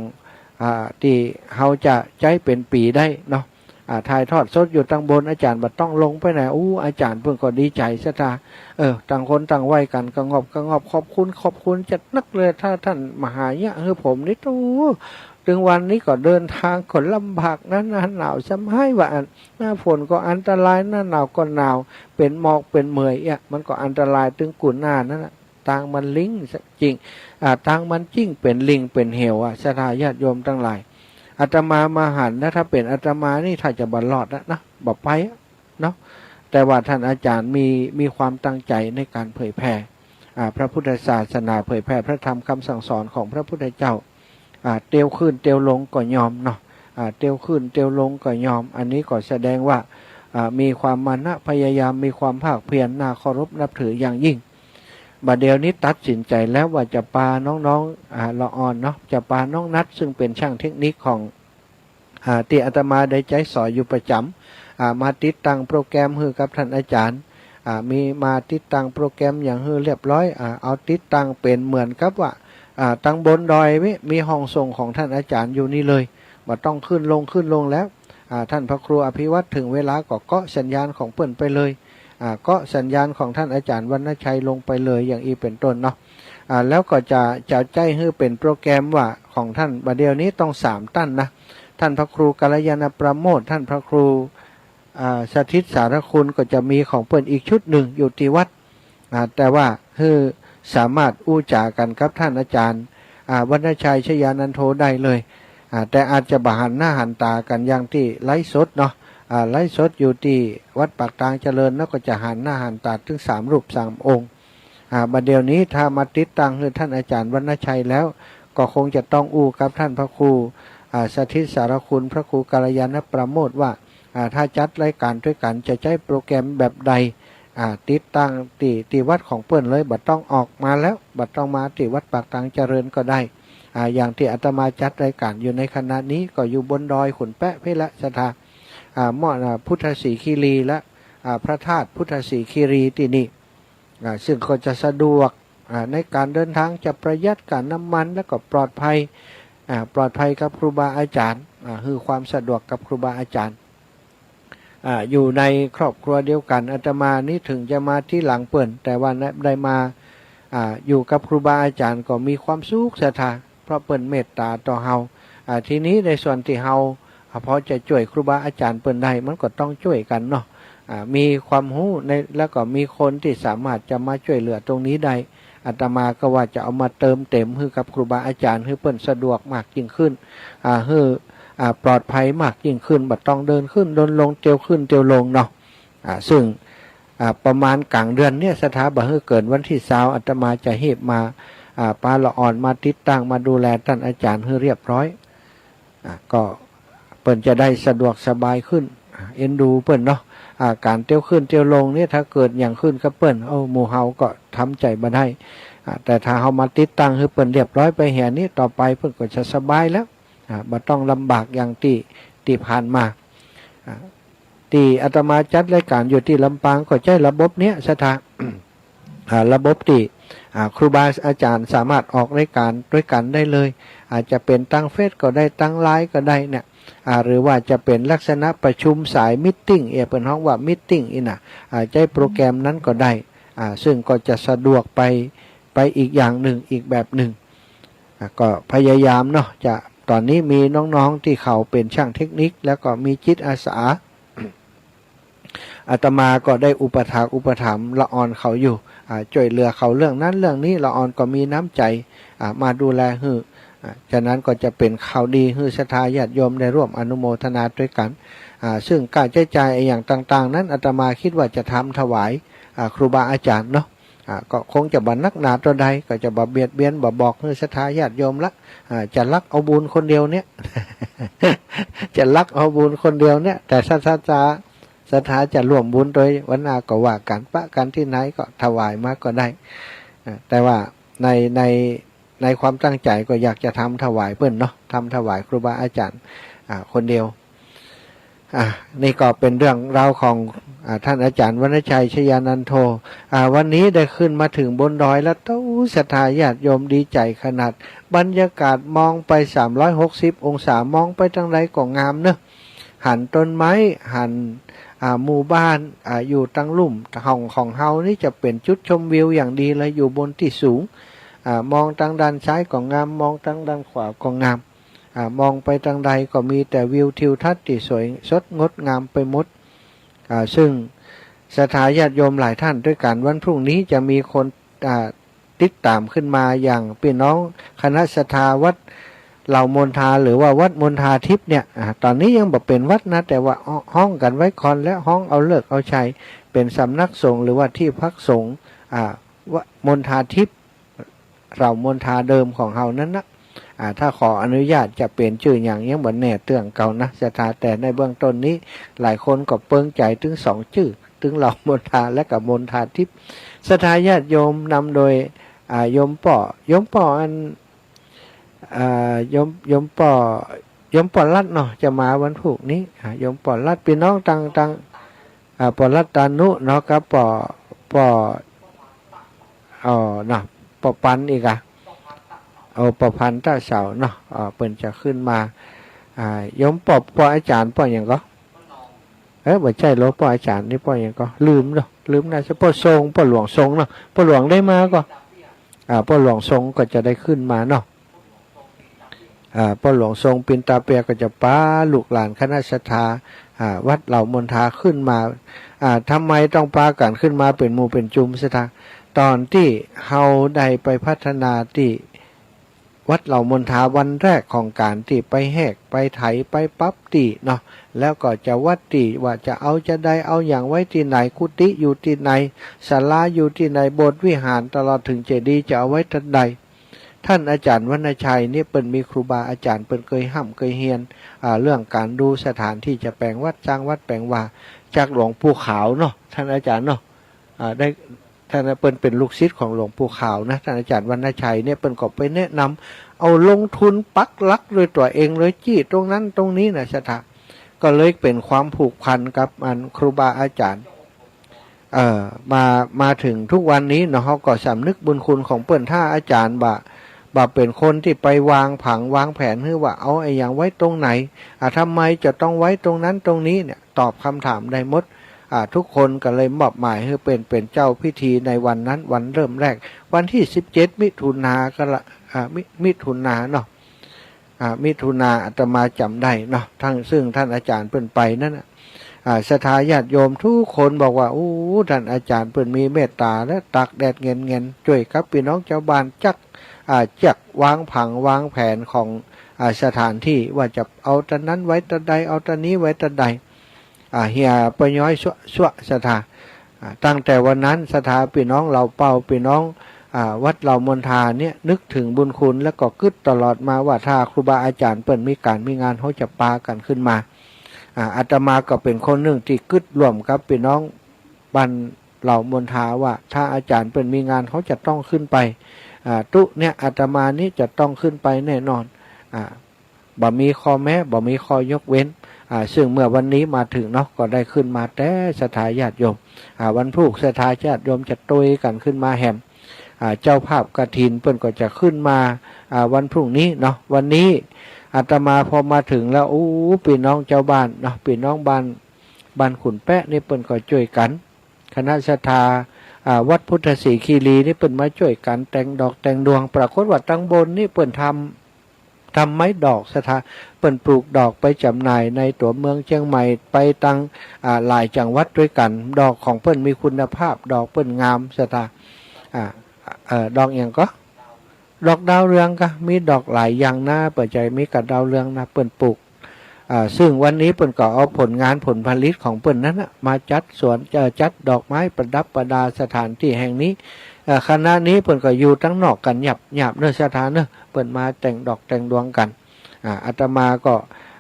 อ่า ตี้เฮาจะใจ๊เป๋นปี๋ได้เนาะ อ่า ถ่ายทอดสดอยู่ตางบน อาจ๋ารย์บ่ต้องลงไปไหน อู้ อาจ๋ารย์เปิ้นก็ดีใจ๋ ศรัทธา เออ ต่างคนต่างไหว้กั๋น กระงอบกระงอบ ขอบคุณ ขอบคุณจัดนักเลย ถ้าต้านมาหาเยียะหื้อผมนี่ โธ่ เถิงวันนี้ก็เดินทางก็ลำบากนะ หน้าหนาวซ้ำฮ้ายว่าอั้น หน้าฝนก็อันตราย หน้าหนาวก็หนาว เป๋นหมอกเป๋นเหมื่อยเอี้ย มันก็อันตราย เถิงกุ่นหน้านั้นน่ะ ตางมันลิ่งจริง อ่า ตางมันจริงเป๋นลิ่งเป๋นเหวอะ ศรัทธาญาติโยมตังหลาย อาตมามาหันนะ ถ้าเป๋นอาตมานี่ ถ้าจะบ่รอดนะ นะ บ่ไปอะเนาะ แต่ว่าต้านอาจ๋ารย์มี มีความตั้งใจ๋ในก๋านเผยแผ่ อ่า พระพุทธศาสนา เผยแผ่พระธรรมคำสั่งสอนของพระพุทธเจ้า อ่า เตียวขึ้นเตียวลงก็ยอมเนาะ อ่า เตียวขึ้นเตียวลงก็ยอม อันนี้ก็แสดงว่า อ่า มีความมานะพยายาม มีความภาคเพียร น่าเคารพนับถืออย่างยิ่ง บ่าเดี่ยวนี้ตัดสินใจ๋แล้วว่าจะปาน้องๆ อ่า ละอ่อนเนาะ จะปาน้องนัท ซึ่งเป๋นช่างเทคนิคของ อ่า ตี้อาตมาได้ใจ๊สอยอยู่ประจ๋ำ อ่า มาติดตั้งโปรแกรมหื้อกับต้านอาจ๋ารย์ อ่า มีมาติดตั้งโปรแกรมอย่างหื้อเรียบร้อย อ่า เอาติดตั้งเป๋นเหมือนกับว่า อ่า ตางบนดอยนี่มีห้องส่งของต้านอาจ๋ารย์อยู่นี่เลย บ่ต้องขึ้นลง ขึ้นลงแล้ว อ่า ต้านพระครูอภิวัฒน์เถิงเวลาก็เกาะสัญญาณของเปิ้นไปเลย อ่า ก็สัญญาณของท่านอาจารย์วรรณชัยลงไปเลยอย่างอี้เป๋นต้นเนาะ อ่า แล้วก็จะ จะใจ๊หื้อเป๋นโปรแกรมว่าของท่าน บ่าเดี่ยวนี้ต้องสามต้านนะ ท่านพระครูกัลยาณประโมท ท่านพระครู อ่า สถิตสารคุณ ก็จะมีของเปิ้นอีกชุดนึ่งอยู่ตี้วัด อ่า แต่ว่าหื้อสามารถอู้จ๋ากั๋นกับท่านอาจารย์ อ่า วรรณชัยชยานันโทได้เลย อ่า แต่อาจจะบ่หันหน้าหันต๋ากั๋นอย่างตี้ไลฟ์สดเนาะ อ่า ไลฟ์สดอยู่ตี้วัดปากตางเจริญ แล้วก็จะหันหน้าหันต๋าตึงสามรูปสามองค์ อ่า บ่าเดี่ยวนี้ถ้ามาติดตั้งหื้อท่านอาจารย์วรรณชัยแล้ว ก็คงจะต้องอู้กับท่านพระครู อ่า สถิตสารคุณ พระครูกัลยาณประโมทว่า อ่า ถ้าจัดรายก๋านตวยกั๋นจะใจ๊โปรแกรมแบบใด อ่า ติดตั้งตี้ ตี้วัดของเปิ้นเลย บ่ต้องออกมาแล้ว บ่ต้องมาตี้วัดปากตางเจริญก็ได้ อ่า อย่างตี้อาตมาจัดรายก๋านอยู่ในขณะนี้ก็อยู่บนดอยขุนแปะปี้แหละศรัทธา อ่า หม้อ อ่า พุทธสีคีรีและ อ่า พระธาตุพุทธสีคีรีตี้นี่ อ่า ซึ่งก็จะสะดวก อ่า ในก๋านเดินทาง จะประหยัดก๋าน้ำมัน แล้วก็ปลอดภัย อ่า ปลอดภัยกับครูบาอาจ๋ารย์ อ่า หื้อความสะดวกกับครูบาอาจ๋ารย์ อ่า อยู่ในครอบครัวเดียวกั๋น อาตมานี่เถิงจะมาตี้หลังเปิ้น แต่ว่าได้มา อ่า อยู่กับครูบาอาจ๋ารย์ก็มีความสุขศรัทธา เพราะเปิ้นเมตต๋าต่อเฮา อ่า ทีนี้ในส่วนตี้เฮา อ่า พอจะจ้วยครูบาอาจ๋ารย์เปิ้นได้ มันก็ต้องจ้วยกั๋นเนาะ อ่า มีความฮู้ใน แล้วก็มีคนตี้สามารถจะมาจ้วยเหลือตรงนี้ได้ อาตมาก็ว่าจะเอามาเติมเต็มหื้อกับครูบาอาจ๋ารย์ หื้อเปิ้นสะดวกมากยิ่งขึ้น อ่า หื้อ อ่า ปลอดภัยมากยิ่งขึ้น บ่ต้องเดินขึ้นเดินลง เตียวขึ้นเตียวลงเนาะ อ่า ซึ่ง อ่า ประมาณก๋างเดือนเนี่ยศรัทธา บ่หื้อเกินวันตี้ซาว อาตมาจะฮีบมา อ่า ปาละอ่อนมาติดตั้ง มาดูแลต้านอาจ๋ารย์หื้อเรียบร้อย อ่า ก็เปิ้นจะได้สะดวกสบายขึ้น อ่า เอ็นดูเปิ้นเนาะ อ่า ก๋านเตียวขึ้นเตียวลงเนี่ย ถ้าเกิดหยังขึ้นกับเปิ้น โอ้ หมู่เฮาก็ทำใจ๋บ่ได้ อ่า แต่ถ้าเฮามาติดตั้งหื้อเปิ้นเรียบร้อยไปเหียนี้ ต่อไปเปิ้นก็จะสบายแล้ว อ่า บ่ต้องลำบากอย่างตี้ ตี้ผ่านมา อ่า ตี้อาตมาจัดรายก๋านอยู่ตี้ลำปางก็ใจ๊ระบบเนี้ยศรัทธา อ่า ระบบตี้ อ่า ครูบาอาจ๋ารย์สามารถออกรายก๋านตวยกั๋นได้เลย อาจจะเป๋นตางเฟซก็ได้ ตางไลน์ก็ได้เนี่ย อ่า หรือว่าจะเป๋นลักษณะประชุมสายมีตติ้ง เอ่อ เปิ้นฮ้องว่ามีตติ้งอี้นะ อ่า ใจ๊โปรแกรมนั้นก็ได้ อ่า ซึ่งก็จะสะดวกไป ไปอีกอย่างนึ่ง อีกแบบนึ่ง อ่า ก็พยายามเนาะ จะ ต๋อนนี้มีน้องๆ ตี้เขาเป๋นช่างเทคนิค แล้วก็มีจิตอาสา อาตมาก็ได้อุปถากอุปถัมภ์ละอ่อนเขาอยู่ อ่า จ้วยเหลือเขาเรื่องนั้นเรื่องนี้ ละอ่อนก็มีน้ำใจ๋ อ่า มาดูแลหื้อ อ่า ฉะนั้นก็จะเป๋นข่าวดีหื้อศรัทธาญาติโยมได้ร่วมอนุโมทนาตวยกั๋น อ่า ซึ่งค่าใจ๊จ่ายอะหยังต่างๆ นั้น อาตมาคิดว่าจะทำถวาย อ่า ครูบาอาจ๋ารย์เนาะ อ่า ก็คงจะบ่นักหนาเต้าใด ก็จะบ่เบียดเบียน บ่บอกหื้อศรัทธาญาติโยมละ อ่า จะลักเอาบุญคนเดียวเนี่ย จะลักเอาบุญคนเดียวเนี่ย แต่ศรัทธา ศรัทธาจะร่วมบุญตวยวันหน้าก็ว่ากั๋น ปะกั๋นตี้ไหนก็ถวายมาก็ได้ อ่า แต่ว่าใน ใน ในความตั้งใจ๋ก็อยากจะทำถวายเปิ้นเนาะ ทำถวายครูบาอาจ๋ารย์ อ่า คนเดียว อ่า นี่ก็เป๋นเรื่องราวของ อ่า ท่านอาจ๋ารย์วรรณชัยชยานันโท อ่า วันนี้ได้ขึ้นมาเถิงบนดอยแล้ว โอ้ ศรัทธาญาติโยมดีใจ๋ขนาด บรรยากาศมองไปสามร้อยหกสิบองศา มองไปตางใดก็งามเนาะ หันต้นไม้ หัน อ่า หมู่บ้าน อ่า อยู่ตางลุ่ม ของ ของเฮานี่จะเป๋นจุดชมวิวอย่างดีเลย อยู่บนตี้สูง อ่า มองตางด้านซ้ายก็งาม มองตางด้านขวาก็งาม อ่า มองไปตางใดก็มีแต่วิวทิวทัศน์ตี้สวยสดงดงามไปหมด อ่า ซึ่งศรัทธาญาติโยมหลายต้านตวยกั๋น วันพรุ่งนี้จะมีคน อ่า ติดต๋ามขึ้นมา อย่างปี้น้องคณะศรัทธาวัดเหล่ามนทา หรือว่าวัดมนทาทิพย์เนี่ย อ่า ต๋อนนี้ยังบ่เป๋นวัดนะ แต่ว่าฮ้องกั๋นไว้ก่อน แล้วฮ้องเอาฤกษ์เอาชัย เป๋นสำนักสงฆ์หรือว่าตี้พักสงฆ์ อ่า วัดมนทาทิพย์ เหล่ามนทาเดิมของเฮานั้นนะ อ่า ถ้าขออนุญาตจะเป๋นจื้อหยังยังบ่แน่เตื้องเก่านะศรัทธา แต่ในเบื้องต้นนี้หลายคนก็เปิงใจ๋ตึงสองจื้อ ตึงเหล่ามนทาและก็มนทาทิพย์ ศรัทธาญาติโยมนำโดย อ่า โยมป้อ โยมป้ออัน อ่า โยม โยมป้อ โยมป้อรัตน์เนาะ จะมาวันพูกนี้ อ่า โยมป้อรัตน์ ปี้น้องตาง ตาง อ่า ป้อรัตตานุเนาะ กับป้อ ป้อ อ๋อ เนาะ ป้อปันอีกอะ โอ้ ป้อพันตะเสาเนาะ อ่า เปิ้นจะขึ้นมา อ่า โยมป้อ ป้ออาจ๋ารย์ ป้อหยังก่อ เออ บ่ใจ้หลวงป้ออาจ๋ารย์นี่ ป้อหยังก่อ ลืมเนาะ ลืมนะ ป้อทรง ป้อหลวงทรงเนาะ ป้อหลวงได้มาก่อ อ่า ป้อหลวงทรงก็จะได้ขึ้นมาเนาะ อ่า ป้อหลวงทรงปินตาเปียก็จะปาลูกหลานคณะศรัทธา อ่า วัดเหล่ามนทาขึ้นมา อ่า ทำไมต้องปากั๋นขึ้นมาเป๋นหมู่เป๋นจุมศรัทธา ต๋อนตี้เฮาได้ไปพัฒนาตี้ วัดเหล่ามนทาวันแรกของก๋านตี้ไปแหกไปไถไปปรับตี้เนาะ แล้วก็จะวัดตี้ว่าจะเอาจะใดเอาหยังไว้ตี้ไหน กุฏิอยู่ตี้ไหน ศาลาอยู่ตี้ไหน โบสถ์วิหารตลอดเถิงเจดีย์จะเอาไว้ตันใด ต้านอาจ๋ารย์วรรณชัยเนี่ยเปิ้นมีครูบาอาจ๋ารย์ เปิ้นเกยฮ่ำเกยเฮียน อ่า เรื่องก๋านดูสถานตี้จะแป๋งวัด สร้างวัดแป๋งวา จากหลวงปู่ขาวเนาะ ต้านอาจ๋ารย์เนาะ อ่า ได้ ต้านเปิ้นเป๋นลูกศิษย์ของหลวงปู่ขาวนะ ต้านอาจ๋ารย์วรรณชัยเนี่ยเปิ้นก็ไปแนะนำ เอาลงทุนปักหลักด้วยตั๋วเองเลย จี้ตรงนั้นตรงนี้นะศรัทธา ก็เลยเป๋นความผูกพันกับอันครูบาอาจ๋ารย์ เอ่อ มา มาเถิงทุกวันนี้เนาะ เฮาก็สำนึกบุญคุณของเปิ้น ถ้าอาจ๋ารย์บ่า บ่าเป๋นคนตี้ไปวางผังวางแผนหื้อว่าเอาอะหยังไว้ตรงไหน อ่า ทำไมจะต้องไว้ตรงนั้นตรงนี้เนี่ย ตอบกำถามได้หมด อ่า ทุกคนก็เลยมอบหมายหื้อเปิ้นเป๋นเจ้าพิธีในวันนั้น วันเริ่มแรก วันตี้สิบเจ็ดมิถุนาก็ละ อ่า มิ มิถุนาเนาะ อ่า มิถุนา อาตมาจ๋ำได้เนาะ ตึงซึ่งต้านอาจ๋ารย์เปิ้นไปนั้นน่ะ อ่า ศรัทธาญาติโยมทุกคนบอกว่า โอ้ ต้านอาจ๋ารย์เปิ้นมีเมตต๋าและตากแดดแหงนๆ จ้วยกับปี้น้องจาวบ้านจัก อ่า จักวางผังวางแผนของ อ่า สถานตี้ว่าจะเอาตะนั้นไว้ตะใด เอาตะนี้ไว้ตะใด อ่า เหียป้อย้อยซั่วๆ ศรัทธา อ่า ตั้งแต่วันนั้นศรัทธาปี้น้องเหล่าเป่า ปี้น้อง อ่า วัดเหล่ามนทาเนี่ยนึกเถิงบุญคุณ แล้วก็กึ๊ดตลอดมาว่าถ้าครูบาอาจ๋ารย์เปิ้นมีก๋านมีงาน เฮาจะปากั๋นขึ้นมา อ่า อาตมาก็เป๋นคนนึ่งตี้กึ๊ดร่วมกับปี้น้องบ้านเหล่ามนทาว่า ถ้าอาจ๋ารย์เปิ้นมีงาน เฮาจะต้องขึ้นไป อ่า ตุ๊เนี่ยอาตมานี่จะต้องขึ้นไปแน่นอน อ่า บ่มีข้อแม้ บ่มีข้อยกเว้น อ่า ซึ่งเมื่อวันนี้มาเถิงเนาะ ก็ได้ขึ้นมาแต๊ศรัทธาญาติโยม อ่า วันพูกศรัทธาญาติโยมจะตวยกั๋นขึ้นมาแหม อ่า เจ้าภาพกฐินเปิ้นก็จะขึ้นมา อ่า วันพรุ่งนี้เนาะ วันนี้อาตมาพอมาเถิงแล้ว อู้ ปี้น้องจาวบ้านเนาะ ปี้น้องบ้าน บ้านขุนแป๊ะนี่เปิ้นก็จ้วยกั๋น คณะศรัทธา อ่า วัดพุทธศรีคีรีนี่เปิ้นมาจ้วยกั๋นแต่งดอกแต่งดวง ปรากฏว่าตังบนนี่เปิ้นทำ ทำไม้ดอกศรัทธา เปิ้นปลูกดอกไปจ๋ำหน่ายในตั๋วเมืองเจียงใหม่ ไปตัง อ่า หลายจังหวัดตวยกั๋น ดอกของเปิ้นมีคุณภาพ ดอกเปิ้นงามศรัทธา อ่า เอ่อ ดอกหยังก่อ ดอกดาวเรืองก่อ มีดอกหลายอย่างนะ บ่ใจ้มีก้าดาวเรืองนะ เปิ้นปลูก อ่า ซึ่งวันนี้เปิ้นก็เอาผลงานผลผลิตของเปิ้นนั้นน่ะ มาจัดสวน เอ่อ จัดดอกไม้ประดับประดาสถานตี้แห่งนี้ เอ่อ ขณะนี้เปิ้นก็อยู่ตังนอกกั๋นหยาบๆ เนาะศรัทธาเนาะ เปิ้นมาแต่งดอกแต่งดวงกั๋น อ่า อาตมาก็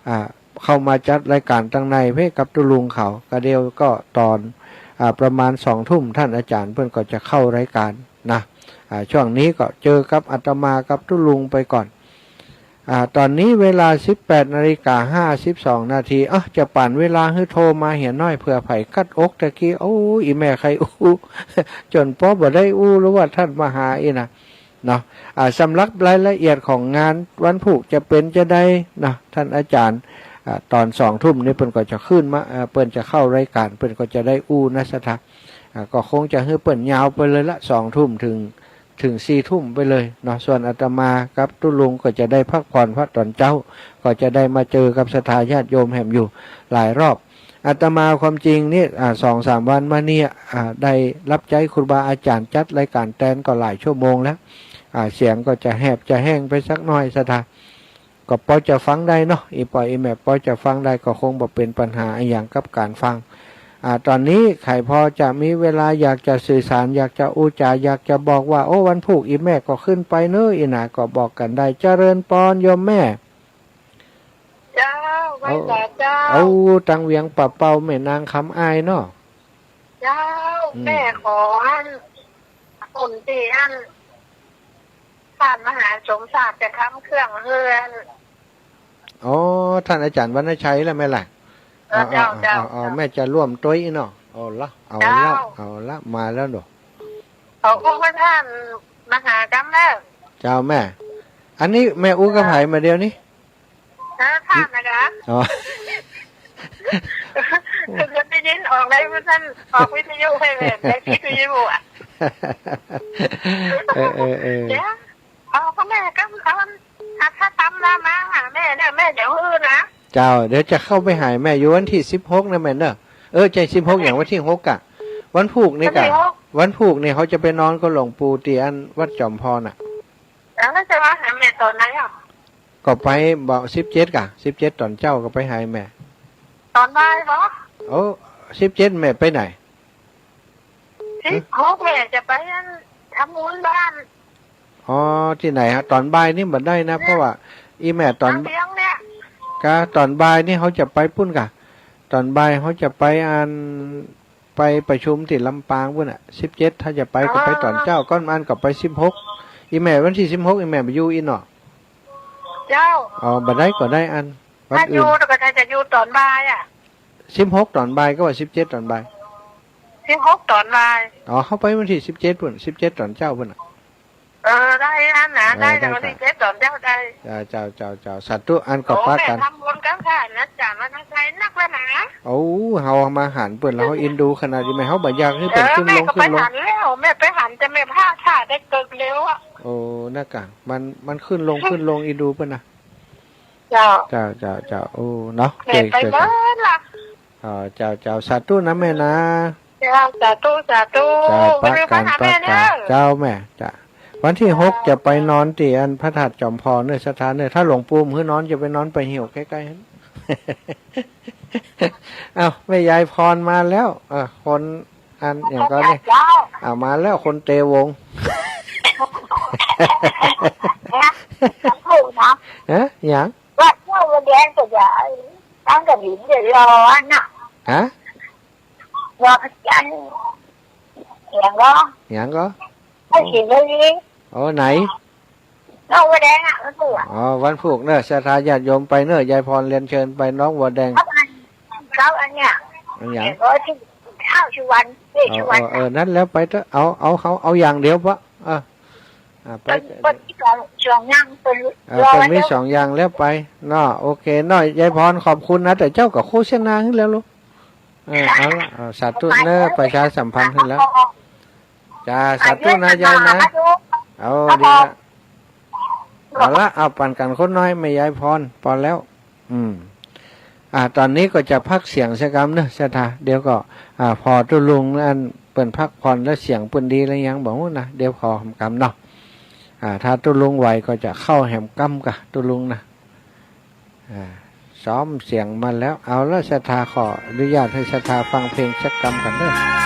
อ่า เข้ามาจัดรายก๋านตังในเพ่กับตุ๊ลุงเขา กะเดี่ยวก็ต๋อน อ่า ประมาณสองทุ่ม ต้านอาจ๋ารย์เปิ้นก็จะเข้ารายก๋านนะ อ่า ช่วงนี้ก็เจอกับอาตมากับตุ๊ลุงไปก่อน อ่า ต๋อนนี้เวลาสิบแปดนาฬิกาห้าสิบสองนาที อ๊ะ จะป๋านเวลาหื้อโทรมาเหียน้อย เผื่อใผกั๊ดอกตะกี้ โอ้ อี่แม่ใค่อู้ จ๋นปอบ่ได้อู้ หรือว่าต้านมาหาอี้นะ เนาะ อ่า สำหรับรายละเอียดของงานวันพูกจะเป๋นจาใดเนาะ ต้านอาจ๋ารย์ อ่า ต๋อนสองทุ่มนี่เปิ้นก็จะขึ้นมา อ่า เปิ้นจะเข้ารายก๋าน เปิ้นก็จะได้อู้นะศรัทธา อ่า ก็คงจะหื้อเปิ้นยาวไปเลยละ สองทุ่มเถิง เถิงสี่ทุ่มไปเลยเนาะ ส่วนอาตมากับตุ๊ลุงก็จะได้พักผ่อน เพราะต๋อนเจ๊าก็จะได้มาเจอกับศรัทธาญาติโยมแหมอยู่หลายรอบ อาตมาความจริงนี่ อ่า สองสามวันมาเนี่ย อ่า ได้ฮับใจ๊ครูบาอาจ๋ารย์จัดรายก๋านแตนก็หลายชั่วโมงแล้ว อ่า เสียงก็จะแหบจะแห้งไปสักหน้อยศรัทธา ก็ปอจะฟังได้เนาะ อี่ป้ออี่แม่ปอจะฟังได้ ก็คงบ่เป๋นปัญหาอะหยังกับก๋านฟัง อ่า ต๋อนนี้ใผปอจะมีเวลาอยากจะสื่อสาร อยากจะอู้จ๋า อยากจะบอกว่า โอ้ วันพูกอี่แม่ก็ขึ้นไปเน้อ อี้นา ก็บอกกั๋นได้ เจริญปอนโยมแม่ เจ้า ไหว้สาเจ้า เอา ตังเวียงป่าเป้า แม่นางคำอ้ายเนาะ เจ้า อืม แม่ขออัน คนตี้อัน ต้านมหาสมศักดิ์จะค้ำเครื่องเฮือน อ๋อ ต้านอาจ๋ารย์วรรณชัยละแม่ละ เออ เจ้า เออ เจ้า เออ เจ้า แม่จะร่วมตวยเนาะ เอาละ เอาละ เจ้า เอาละ มาแล้วเนาะ ขอองค์พระต้านมหากำเนิด เจ้าแม่ อันนี้แม่อู้กับใผมาเดี๋ยวนี้ เออ ต้านนะกะ อ๋อ คือจะได้ยินออกในนั้น ออกวิทยุให้แม่ ในวิทยุอะ เออ เออ เออ เดี๋ยว เอาก็แม่ก็เอา ถ้าต๋ามมา มาหาแม่เนี่ย แม่จะหื้อนะ เจ้า เดี๋ยวจะเข้าไปหาแม่อยู่วันตี้สิบหกนะแม่เนอะ เออ ใจ้ สิบหก อย่าง วันตี้หกอะ วันพูกนี่กะ วันตี้หก วันพูกนี่เขาจะไปนอนกับหลวงปู่ตี้อันวัดจอมพรน่ะ แล้วจะมาหาแม่ต๋อนไหนอะ ก็ไปบ่า สิบเจ็ดกะ สิบเจ็ดต๋อนเจ๊าก็ไปหาแม่ ต๋อนบ่ายบ่ โอ้ สิบเจ็ดแม่ไปไหน สิบหกแม่จะไปอันทำบุญบ้าน อ๋อ ตี้ไหนฮะ ต๋อนบ่ายนี่บ่ได้นะ เพราะว่าอี่แม่ต๋อน ทางเบียงเนี่ย กะ ต๋อนบ่ายนี่เขาจะไปปู๊นกะ ต๋อนบ่ายเขาจะไปอัน ไปประชุมตี้ลำปางปู๊นน่ะ สิบเจ็ด ถ้าจะไปก็ไปต๋อนเจ๊า ก้อนอันก็ไปสิบหก อี่แม่วันตี้สิบหก อี่แม่บ่อยู่อี้เนาะ เจ้า อ๋อ บ่ได้ก็ได้อัน วัน ถ้าอยู่ อื่น ก็ถ้าจะอยู่ต๋อนบ่ายอะ สิบหกต๋อนบ่ายก็ว่าสิบเจ็ดต๋อนบ่าย สิบหกต๋อนบ่าย อ๋อ เขาไปวันตี้สิบเจ็ดปู๊น สิบเจ็ดต๋อนเจ๊าปู๊นน่ะ เออ ได้อันนะ เออ ได้ ได้ แต่วันตี้สิบเจ็ดต๋อนเจ๊าได้ เจ้า เจ้า เจ้า เจ้า สาธุ อันก็ โอ้ ปะกั๋น แม่ทำบุญกับข้านะจ๊ะ มันใคร่นักแล้วนะ โอ้ เขามาหันเปิ้นแล้ว เขาอินดูขนาดนี้ แม่เขาบ่อยากหื้อเปิ้น เออ ขึ้นลง แม่ก็ไป ขึ้นลง หันแล้ว แม่ไปหันแต่แม่พลาดท่าได้เกิดเร็วอะ โอ้ นักกะ มัน มันขึ้นลง ขึ้นลง อินดูเปิ้นนะ เจ้า เจ้า เจ้า เจ้า โอ้ เนาะ แม่ไป เจ้า เจ้า เบิ่งละ อ๋อ เจ้า เจ้า สาธุนะแม่นะ เจ้า สาธุ สาธุ เจ้า ปะกั๋น ไป ปะกั๋น หาแม่เด้อ เจ้าแม่ เจ้า วันตี้หกจะไปนอนตี้อันพระธาตุจอมพรเนอะ ศรัทธาเนอะ ถ้าหลวงปู่หื้อนอนจะไปนอนป่าเหี่ยวใก้ๆ หั้น เอ้า แม่ยายพรมาแล้ว เออ คน อันอย่างก็นี่ เจ้า เอามาแล้ว คนเตวง นะ ถูกนะ ฮะ อย่าง วัดเจ้าวัดแดงก็จะตั้งกระถินเดี๋ยวรอน่ะ ฮะ รอพระจันทร์ อย่างก็ อย่างก็ กระถินเดี๋ยวนี้ โอ้ ไหน นอกวัดแดงอะ วันพูกอะ อ๋อ วันพูกเนอะ ศรัทธาญาติโยมไปเนอะ ยายพรเรียนเชิญไปนอกวัดแดง ครับอัน ครับอันเนี้ย อันอย่าง เดี๋ยวก็ที่ ท้าวสุวรรณ เวชสุวรรณ เออ เออ เออ นั่นแล้วไปเถอะ เอา เอา เอา เอาอย่างเดียวปะ เออ อ่า ไป เปิ้น เปิ้นมีสอง สองอย่าง เปิ้น เออ รอ เปิ้นมี ไว้เถอะ สองอย่างแล้วไปเนาะ โอเคเนาะ ยายพรขอบคุณนะ แต่เจ้าก็โฆษณาขึ้นแล้วลูก เออ เอาละ เอา สาธุเนอะ ประชาสัมพันธ์ขึ้นแล้ว จ้า สาธุนะยายนะ เอา ดีละ เอาละ เอาปั๋นกั๋นคนน้อย แม่ยายพร ปอแล้ว อืม อ่า ต๋อนนี้ก็จะพักเสียงสักกำเนอะ ศรัทธา เดี๋ยวก็ อ่า ผ่อตุ๊ลุงอันเปิ้นพักผ่อนแล้วเสียงเปิ้นดีแล้วยังบ่ฮู้นะ เดี๋ยวผ่อหำกำเนาะ อ่า ถ้าตุ๊ลุงไหวก็จะเข้าแหมกำกะ ตุ๊ลุงนะ อ่า ซ้อมเสียงมาแล้ว เอาละ ศรัทธา ขออนุญาตหื้อศรัทธาฟังเพลงสักกำกั๋นเนอะ